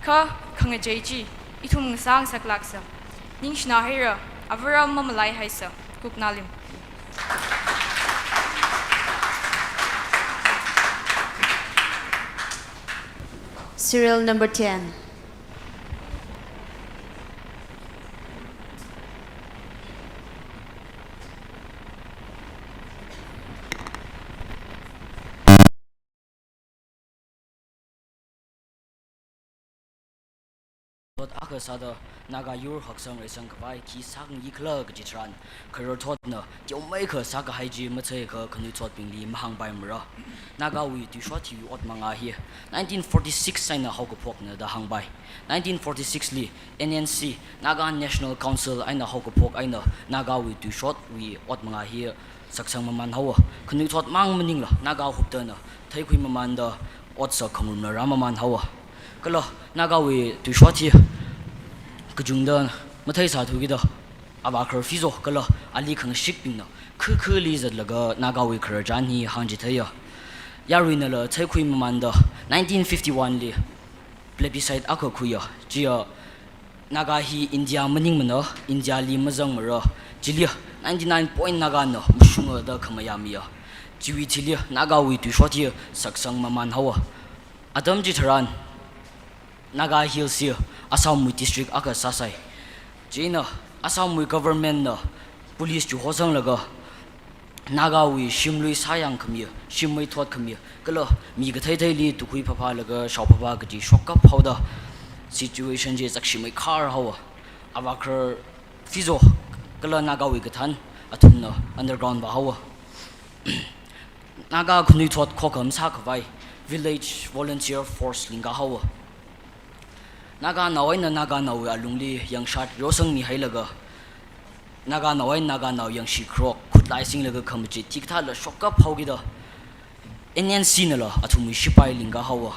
kha khangachei chi ithum ngasāngasaklāksa. Ningshina haira, avaram mamalai haisa. Kuknalim. Serial number ten. khanuithot akha sāda Naga yur haksang reisang khavai khi sāngayi khala kaji tharan, khararthotna teomeikha sākahai chi matheiakha khanuithotbingli mahāngpaimara. Nagawui tuishot hiwui ot mangā hi nineteen forty-six eina haokaphokna da hāngpai. Nineteen forty-six li N N C, Naga National Council eina haokaphok eina Nagawui tuishotwui ot mangā hi saksang maman haowa. Khanuithot mang maningla Naga huptana theikhui mamanda otsak khangarumna rāmaman haowa. Kala Nagawui tuishot hi kachungda matheisāthukida, avākhar Phizo kala ali khangashikbingna khakhali zatlaga Nagawui khararchan hi hāngchitheiya. Yaruinala theikhui mamanda nineteen fifty-one li plebiscite akha khuiya. Chiya Naga hi India maningmana, Indiali mazangmara. Chili ninety-nine point Nagana mashunga da khamayā miya. Chiwui thili Nagawui tuishot hi saksang maman haowa. Atam chitharan Naga Hills hi Assamwui district akha sāsai. Chieina Assamwui governmentna police chihosanglaga Nagawui shimlui sāyang khami, shim meithot khami, kala mi katheitheili tukhui phaphālaga shao phaphā kaji shokkap haoda situation chi zakshimeikhar haowa. Avākhar Phizo kala Nagawui kathān athumna underground vāhaowa. Naga khanuithot khokha masākhavai Village Volunteer Force lingka haowa. Naganao eina Naganaowui alungli yangshat rosangmihailaga, Naganao eina Naganao yangshi kharok, khutlai singlaga khamachit hikathāla shokkap haokida, N N C nala athumwui shipai lingka haowa.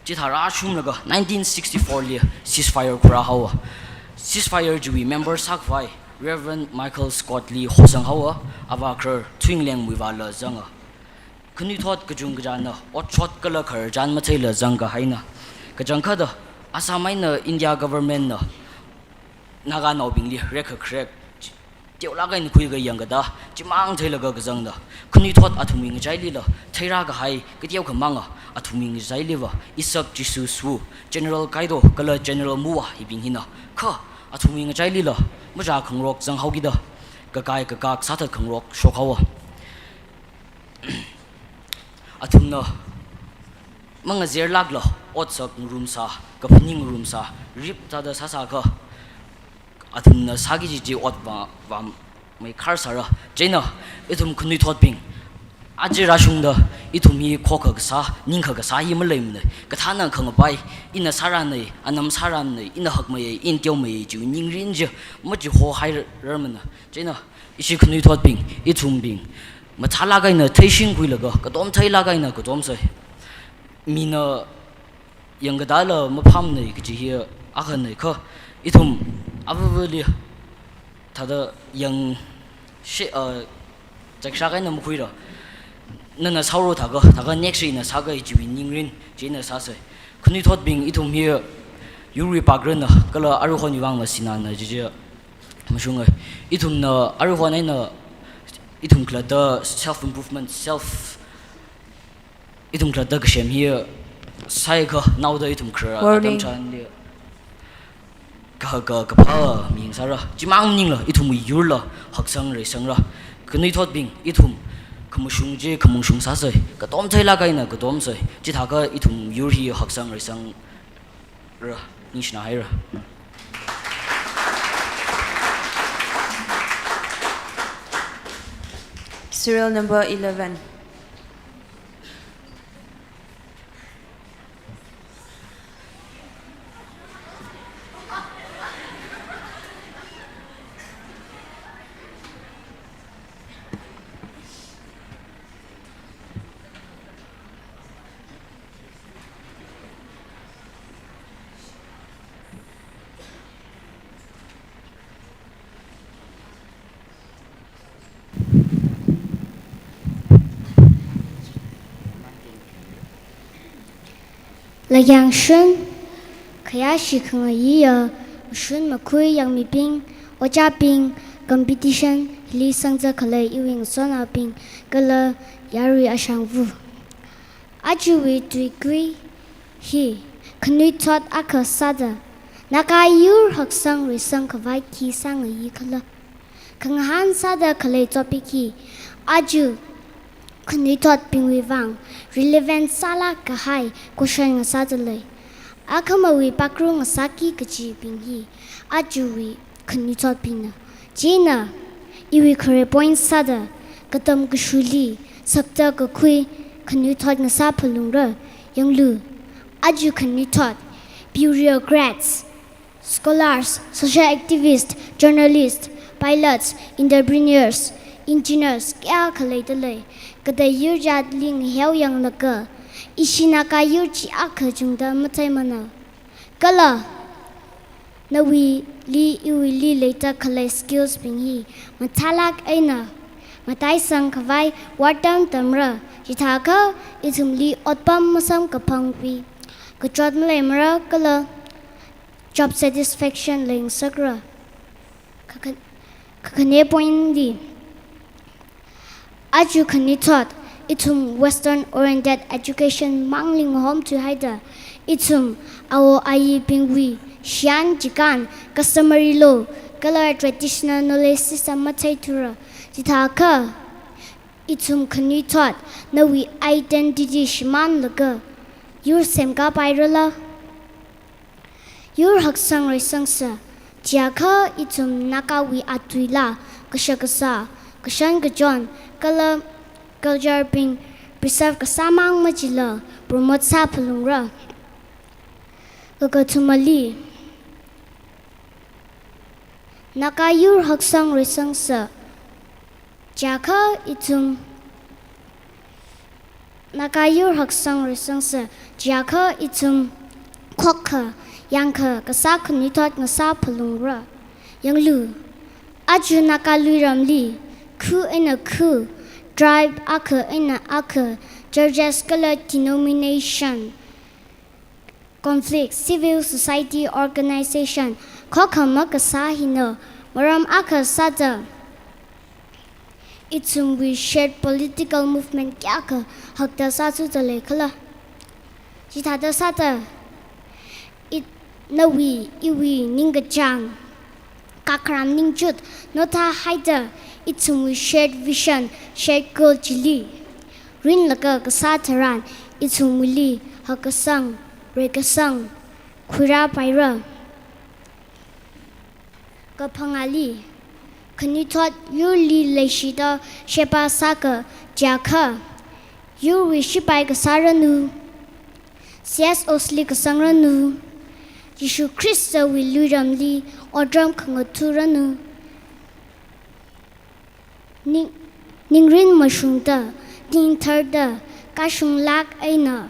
Chithā rāshunglaga nineteen sixty-four li ceasefire khurā haowa. Ceasefire chiwui member sākhavai Reverend Michael Scott li hosang haowa, avākhar Thuinglengwui vāla zanga. Khanuithot kachungkachana otshot kala khararchan matheila zangkahaina. Kachangkhatta Assam eina India governmentna Naganaobingli rekkharek teolāk eina khuikayang kathā chimang theilaga kazangda, khanuithot athumwui ngachailila theirākahai kateokha manga athumwui ngachailiva Isaac Chisu Swu, General Kaido kala General Muwa hibing hina kha athumwui ngachailila machā khangarok zanghaokida kakai kakak sāthat khangarok shok haowa. Athumna mangazerlākla otsak ngarumsā, kaphaning ngarumsā, rip thāda sāsākha athumna sāki kaji chi ot vā, vāmeikhar sāra. Chieina ithum khanuithotbing aja rāshungda ithum hi khokha kasā, ningkha kasā hi maleimana. Kathāna khangapai, ina sārāna, anam sārāna, ina hakmeiya, ina teomeiya chiwui ningrin chi machihohairarmana. Chieina ishi khanuithotbing, ithumbing mathālāk eina theishingkhuilaga, katom theilāk eina katomsei. Mina yangkatāla maphamnei kaji hi akhanei kha, ithum avāvali thāda yangshi, uh, chakshak eina makhuira. Nana sāhaora thākha, thākha next ri ina sākahai chiwui ningrin chi ina sāsei. Khanuithotbing, ithum hi yurwui pāngrana kala aruihonwui vang masinana kaji chi mashunga. Ithumna aruihon eina ithum khalatta self improvement, self, ithum khalatta kasem hi sāakha naoda ithum kharar atam Warning. Chānli ka, ka, kaphā mi sāra. Chimang maningla ithumwui yurla haksang reisangra. Khanuithotbing, ithum khamashung chi khamashung sāsei. Katom theilāk eina katomsei. Chithākha ithum yur hi haksang reisangra. Ningshina haira. Serial number eleven. Lakyangshun, khayāshi khangayiya, mashun makhui yangmibing, ojābing, competition hili sangzā khalei iwui ngasotnaobing, kala yarui ashangva. Ajawui tuikui hi, khanuithot akha sāda Naga yur haksang reisang khavai khi sāngayi khala. Khangahān sāda khalei topic hi, aja khanuithotbingwui vang relevant sālāk kahai question ngasāda lei. Akhamawui pakru ngasāki kajibing hi aruiwui khanuithotbingna. Chieina iwui khare point sāda katam kashuli sakta kakhui khanuithot ngasā phalungra. Yanglu, aruiwui khanuithot, bureaucrats, scholars, social activists, journalists, pilots, entrepreneurs, engineers kayākha leidalei. Katei yur jatli ngaheo yanglaga, ishi Naga yur chi akha chungda matheimana. Kala nawuili iwuili leida khalei skills bing hi mathālāk eina mataisang khavai vātam tamra. Chithākha ithumli otpam masamkaphangwui kachot maleimara kala job satisfaction leingasakra. Kakhan-, kakhane point li, aruiwui khanuithot, ithum Western oriented education mangli ngahomthuihaida, ithum awo ayibingwui shiyan chikān, customary law kala traditional knowledge system matheithura. Chithākha ithum khanuithot, nawui identity shimānlaga yur semkapairala? Yur haksang reisangsa, chiakha ithum Nagawui atuila, kashakazā, kashan kachon kala culture bing preserve kasāmang machila promote sāphalungra. Kakathumali, Naga yur haksang reisangsa, chiakha ithum, Naga yur haksang reisangsa, chiakha ithum khokkha yangkha kasā khanuithot ngasā phalungra. Yanglu, aja Naga luiramli khu eina khu, tribe akha eina akha, churches kala denomination, conflict, civil society organization khokkha makasā hina. Maram akha sāda, ithumwui shared political movement kayākha hakta sāthuda leikhala? Chithāda sāda, it, nawui iwui ningkachāng, kakharam ningchut nothāhaida, ithumwui shared vision, shared goal chili rinlaga kasā tharan, ithumwuili hakkasang, reikasang khuirāpaira. Kaphangāli, khanuithot yurli leishida sheba sāka, chiakha yurwui shipai kasāranu, C S Os li kasangranu, Jishu Khristawui luiramli otram khangathāranu, ning, ningrin mashungda, ningtharda, kashunglāk eina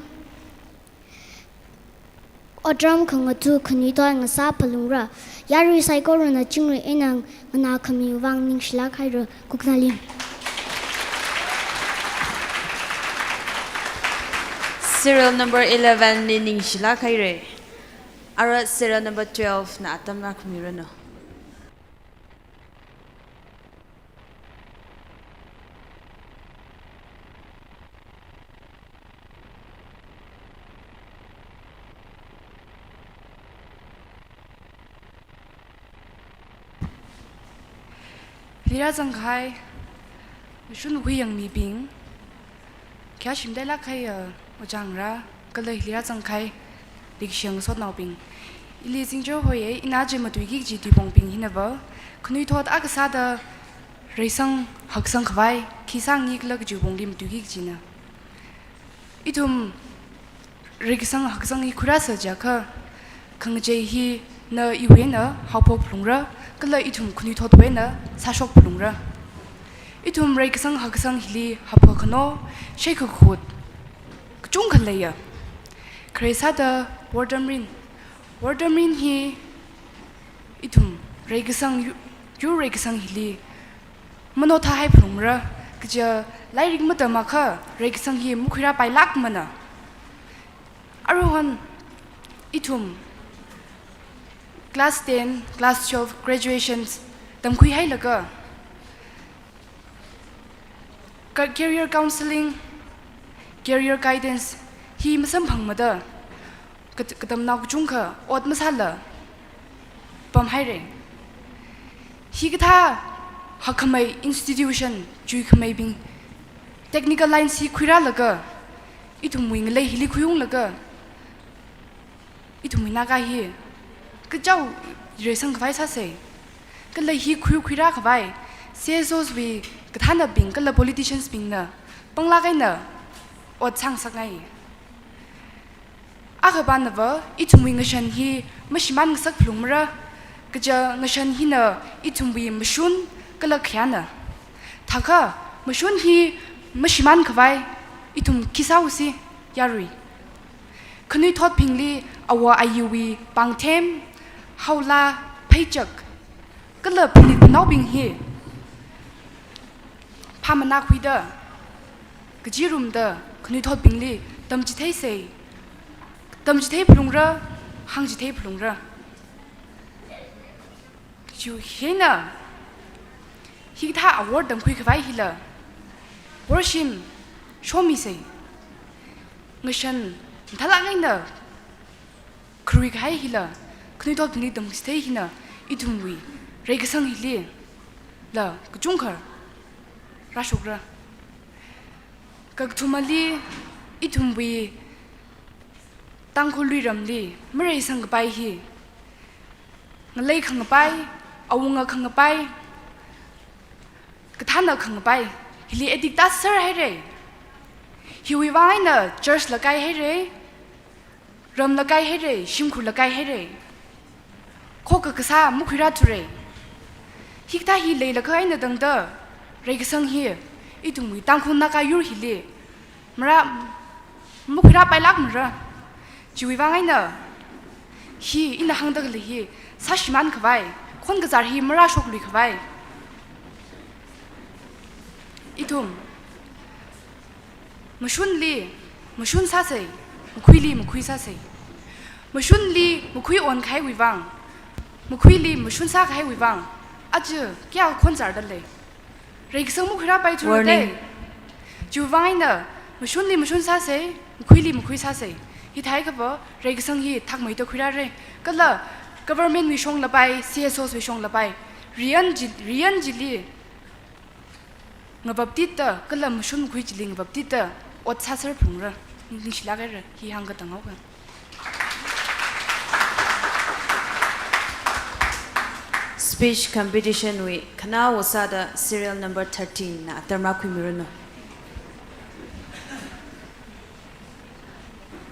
otram khangatha khanuithot ngasā phalungra. Yarui saikorana chingri eina nganākhami vang ningshilāk haira. Kuknalim. Serial number eleven li ningshilāk haira. Ara serial number twelve na atam rākhuiranu. Hili rāzangkahai, shunhui yangmibing, khayā shimtailāk kahai, uh, ojāngarā, kala hili rāzangkahai, leikashiya ngasotnaobing. Ili Zingchar hoiya, ina aja matuiki kaji tuipongbing hinava, khanuithot akha sāda reisang haksang khavai khi sāngaikhala kaji pongli matuiki kajina. Ithum reikasang haksang hi khuirāsa chiakha, khangachei hina iwui eina haophok phalungra, kala ithum khanuithotwui eina sāshok phalungra. Ithum reikasang haksang hili haophok khano, shei kakhut kachungkha leiya. Khare sāda wortamrin. Wortamrin hi ithum reikasang yu-, yur reikasang hili manothāhai phalungra, kaja lairik matam akha reikasang hi makhuirāpailākmana. Aruihon ithum class ten, class twelve, graduations tamkhuihailaga, Ca-, career counseling, career guidance hi masamphangmada, kat-, katamnao kachungkha ot masāla pamhaira. Hikathā hakkhamei institution, chuikhameibing, technical lines hi khuirālaga, ithumwui ngalei hili khuiunglaga, Ithumwui Naga hi kachao reisang khavai sāsei. Kala hi khuikhuirā khavai C S Os wui kathānabing kala politicians bingna panglāk eina ot sāngasakngai. Akhapanava ithumwui ngashan hi mashimān ngasak phalungmara, kaja ngashan hina ithumwui mashun kala khayāna. Thākha mashun hi mashimān khavai ithum khi sāusi yarui. Khanuithotbingli awo ayiwui pāngthem, haola, pheichak, kala phanit phanaobing hi phāmana khuida, kachirumda khanuithotbingli tamchitheisei, tamchithei phalungra, hāngchithei phalungra. Chiwui eina hikathā award tamkhui khavai hila worshim shomisei. Ngashan mathālāk eina kharui kahai hila khanuithotbingli tamchithei hina ithumwui reikasang hilila kachungkha rāshokra. Kakathumali ithumwui Tangkhul luiramli mareisang kapai hi ngalei khangapai, awunga khangapai, kathāna khangapai, hili addict tāser hairei. Hiwui vang eina church la kai hairei, ram la kai hairei, shimkhur la kai hairei. Khokkha kasā makhuirāthurei. Hikathā hi leilakha eina tangda reikasang hi ithumwui Tangkhul Naga yur hili marā makhuirāpailākmara. Chiwui vang eina hi ina hāngda khalei hi sāshimān khavai, khon kazār hi marāshoklui khavai. Ithum mashunli mashun sāsei, makhuili makhui sāsei. Mashunli makhui onkahaiwui vang, makhuili mashun sākahaiwui vang, aja kayākha khon zārdalei. Reikasang makhuirāpaithura. Warning. Dei. Chiwui vang eina mashunli mashun sāsei, makhuili makhui sāsei. Hithākha va reikasang hi thakmeida khuirārei. Kala government wui shonglapai, C S Os wui shonglapai, riyan chi, riyan chili ngavaptitda, kala mashun makhui chili ngavaptitda ot sāser phalungra. Ningshilāk haira, hi hāngkatang haowa. Speech competition wui khanaowa sāda serial number thirteen na atam rākhuimiranu.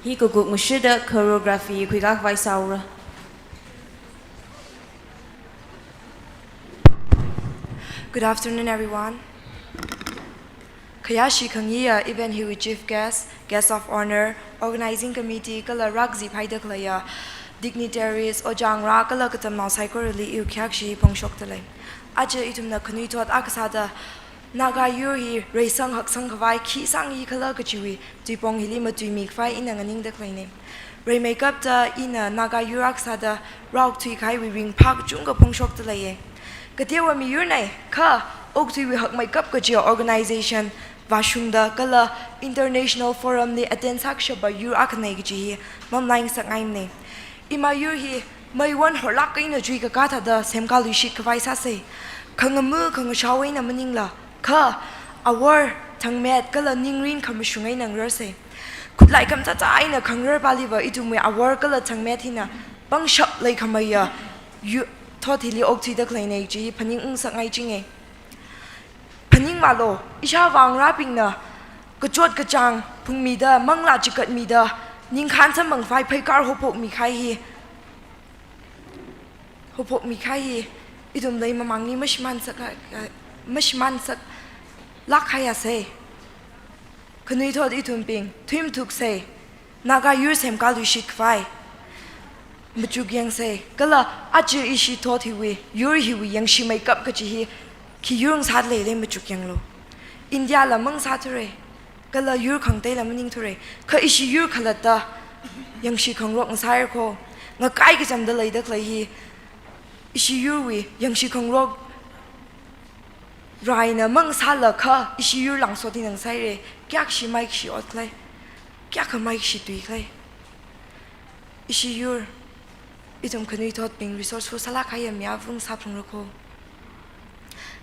Hi kakuk mashida choreography khuikā khavai sāura. Good afternoon, everyone. Khayāshi khangayiya event hiwui chief guest, guest of honor, organizing committee, kala rākazip haida khaleiya dignitaries, ojāngarā kala katamnao saikorali iwui khayākshi phongshokdalei. Aja ithumna khanuithot akha sāda Naga yur hi reisang haksang khavai khi sāngayi khala kajiwui tuipong hili matuimi khavai ina nganingda khaleinei. Rimeikapta ina Naga yur akha sāda rāokthui kahaiwui ringphā kachungkha phongshokdaleiye. Kateowa miyurnei, kha okathuiwui hakmeikap kajiya organization vāshungda kala international forum li attend sākashapa yur akhanei kaji hi mamalai ngasakngaimanei. Ima yur hi meiwon horlāk eina chuikakā thāda semkāluishit khavai sāsei. Khangama khangashao eina maningla, kha awor, thangmet kala ningrin khamashung eina ngararsei. Khutlai khamtata eina khangarar paliva ithumwui awor kala thangmet hina pangshap leikhameiya yu-, thot hili okthuida khaleinei chi phaningung ngasakngaichinge. Phaningvālu, ishāvā ngarābingna kachot kachāng phungmida, manglā chikatmida, ningkhān samphang khavai pheikar haophokmi kahai hi, haophokmi kahai hi, ithum leimamāngli mashimān sak, mashimān saklāk kahaiasei. Khanuithot ithumbing, thuimathuksei, Naga yur semkāluishit khavai machuk yangsei, kala aja ishi thot hiwui, yur hiwui yangshimei kap kachi hi, khi yur ngasāda leilei machuk yanglu. India la mangasāthurei, kala yur khangateila maningthurei, kha ishi yur khalatta yangshi khangarok ngasāhaira kho, ngakai kachamda leida khalei hi, ishi yurwui yangshi khangarok raina mangasāla kha ishi yur langsot hi ngasāhairei, kayākha shi maikashi ot khalei, kayākha maikashi tui khalei. Ishi yur, ithum khanuithotbing resourceful sālāk kahaiya mi avung sāphalungra kho.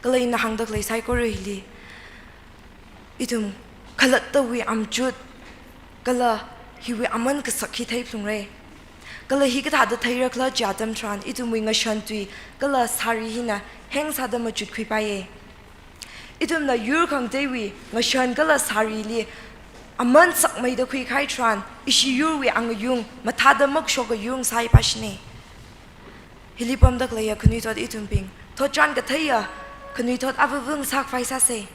Kala ina hāngda khalei saikora hili, ithum khalattawui amchut, kala hiwui aman kasak hi theiphalungrei. Kala hikathāda theirakhala chi atam tharan, ithumwui ngashan tui kala sari hina heng sāda machutkhuipaiya. Ithumna yur khangateiwui ngashan kala sarili aman sakmeida khuikahai tharan, ishi yurwui angayung mathāda makashok ayung sāhaipashina. Hili pamda khaleiya khanuithot ithumbing, thotchan katheiya khanuithot avavung sākhavai sāsa.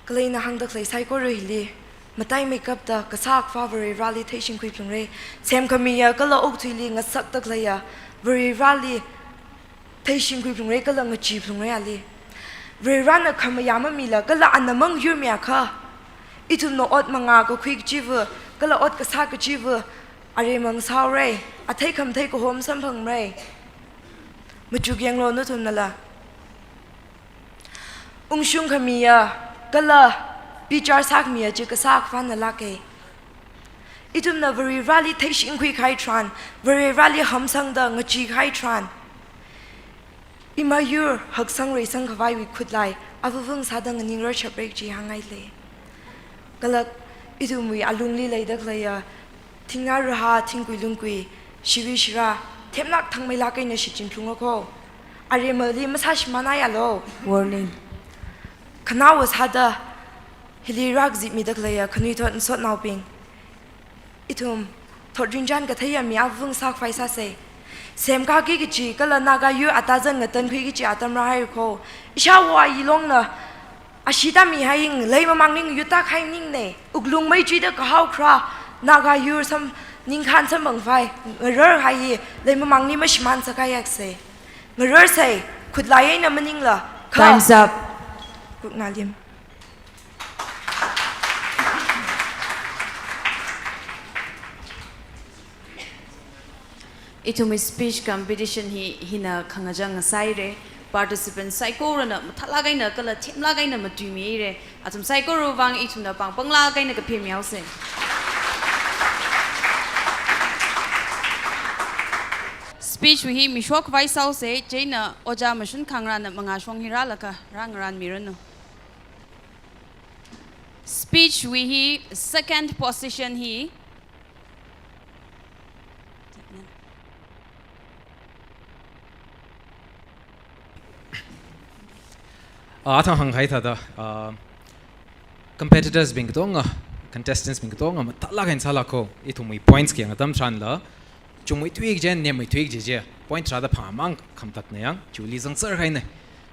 Kala ina hāngda khalei saikora hili mataimeikapta Kasā Akhavā Varivarali theishingkhui phalungra. Semkhamiya kala okathuili ngasakda khaleiya Varivarali theishingkhui phalungra kala ngachee phalungra ali. Varivarana khamayā mamila kala ana mangyurmiakha, ithumna ot mangā kakhui kachiva kala ot kasā kachiva aremang sāhaora, athei khamathei kahom samphangra. Machuk yanglu nathumnala. Ungshung khamiya kala bichar sākhamiya chi Kasā Akhavāna lāka. Ithumna Varivarali theishingkhui kahai tharan, Varivarali hamsangda ngachee kahai tharan, ima yur haksang reisang khavaiwui khutlai avavung sāda nganingrarshapra kaji hāngngailei. Kala ithumwui alungli leida khaleiya thingnā rahā, thingkui lungkui, shiwi shirā, themlāk thangmeilāk eina shichin phalungra kho. Aremali masāshimānhaialu. Warning. Khanaowa sāda hili rākazipmida khaleiya khanuithot ngasotnaobing, ithum thotrinchān katheiya mi avavung sākhavai sāsa. Semkāki kachi kala Naga yur atazan ngatankhui kachi atam rāhai kho. Ishāwo ayi longna ashee tāmihai, leimamangli ngayut tākahai maningmana. Wuklung meichuida kahao kharā Naga yur sam ningkhān samphangkhavai ngararhai, leimamangli mashimān sākahaiaksa. Ngararsa, khutlai eina maningla kha. Time's up. Kuknalim. Ithumwui speech competition hi hina khangachang ngasāhaira. Participant saikorana mathālāk eina kala themlāk eina matuimihaira. Athum saikorawui vang ithumna pāng panglāk eina kaphemihaosa. Speech wui hi mishok khavai sāhaosa, chieina Ojā Mashun Khangrana mangāshong hi rālaga rāngarānmiranu. Speech wui hi second position hi. Ah, athang hāngkahai thāda, ah, competitors bing katonga, contestants bing katonga mathālāk eina sālāk kho, ithumwui points kayang atam tharanla, chungmeithui kaji, nemmeithui kaji chi, point tharāda phāmang khamatakna yang, chiwuili zangser kahaina.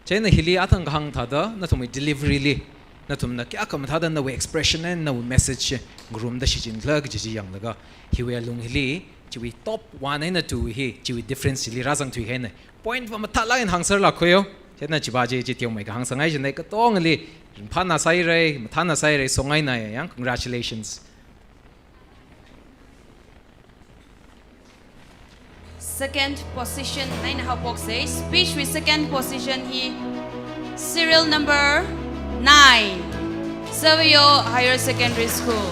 Chieina hili athang kahāng thāda, nathumwui delivery li, nathumna kayākha mathāda nawui expression and nawui message chi ngarumda shichinkhala kaji chi yanglaga, hiwui alung hili, chiwui top one eina two hi, chiwui difference chili rāzangthui kahaina. Point va mathālāk eina hāngserlāk kho yo. Chieina chiva chi, chi teomeikha hāngsanghai jina, katongali ringphāna sāhaira, mathāna sāhaira, songaina yang, congratulations. Second position eina haophoksa, speech wui second position hi serial number nine, Savio Higher Secondary School.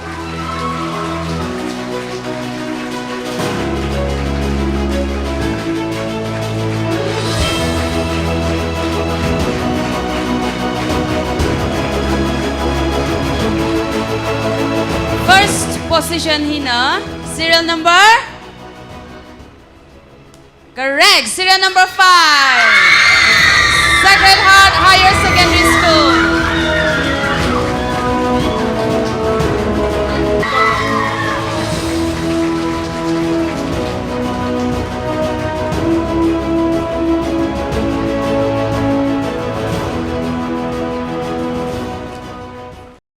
First position hina serial number, correct, serial number five, Sacred Heart Higher Secondary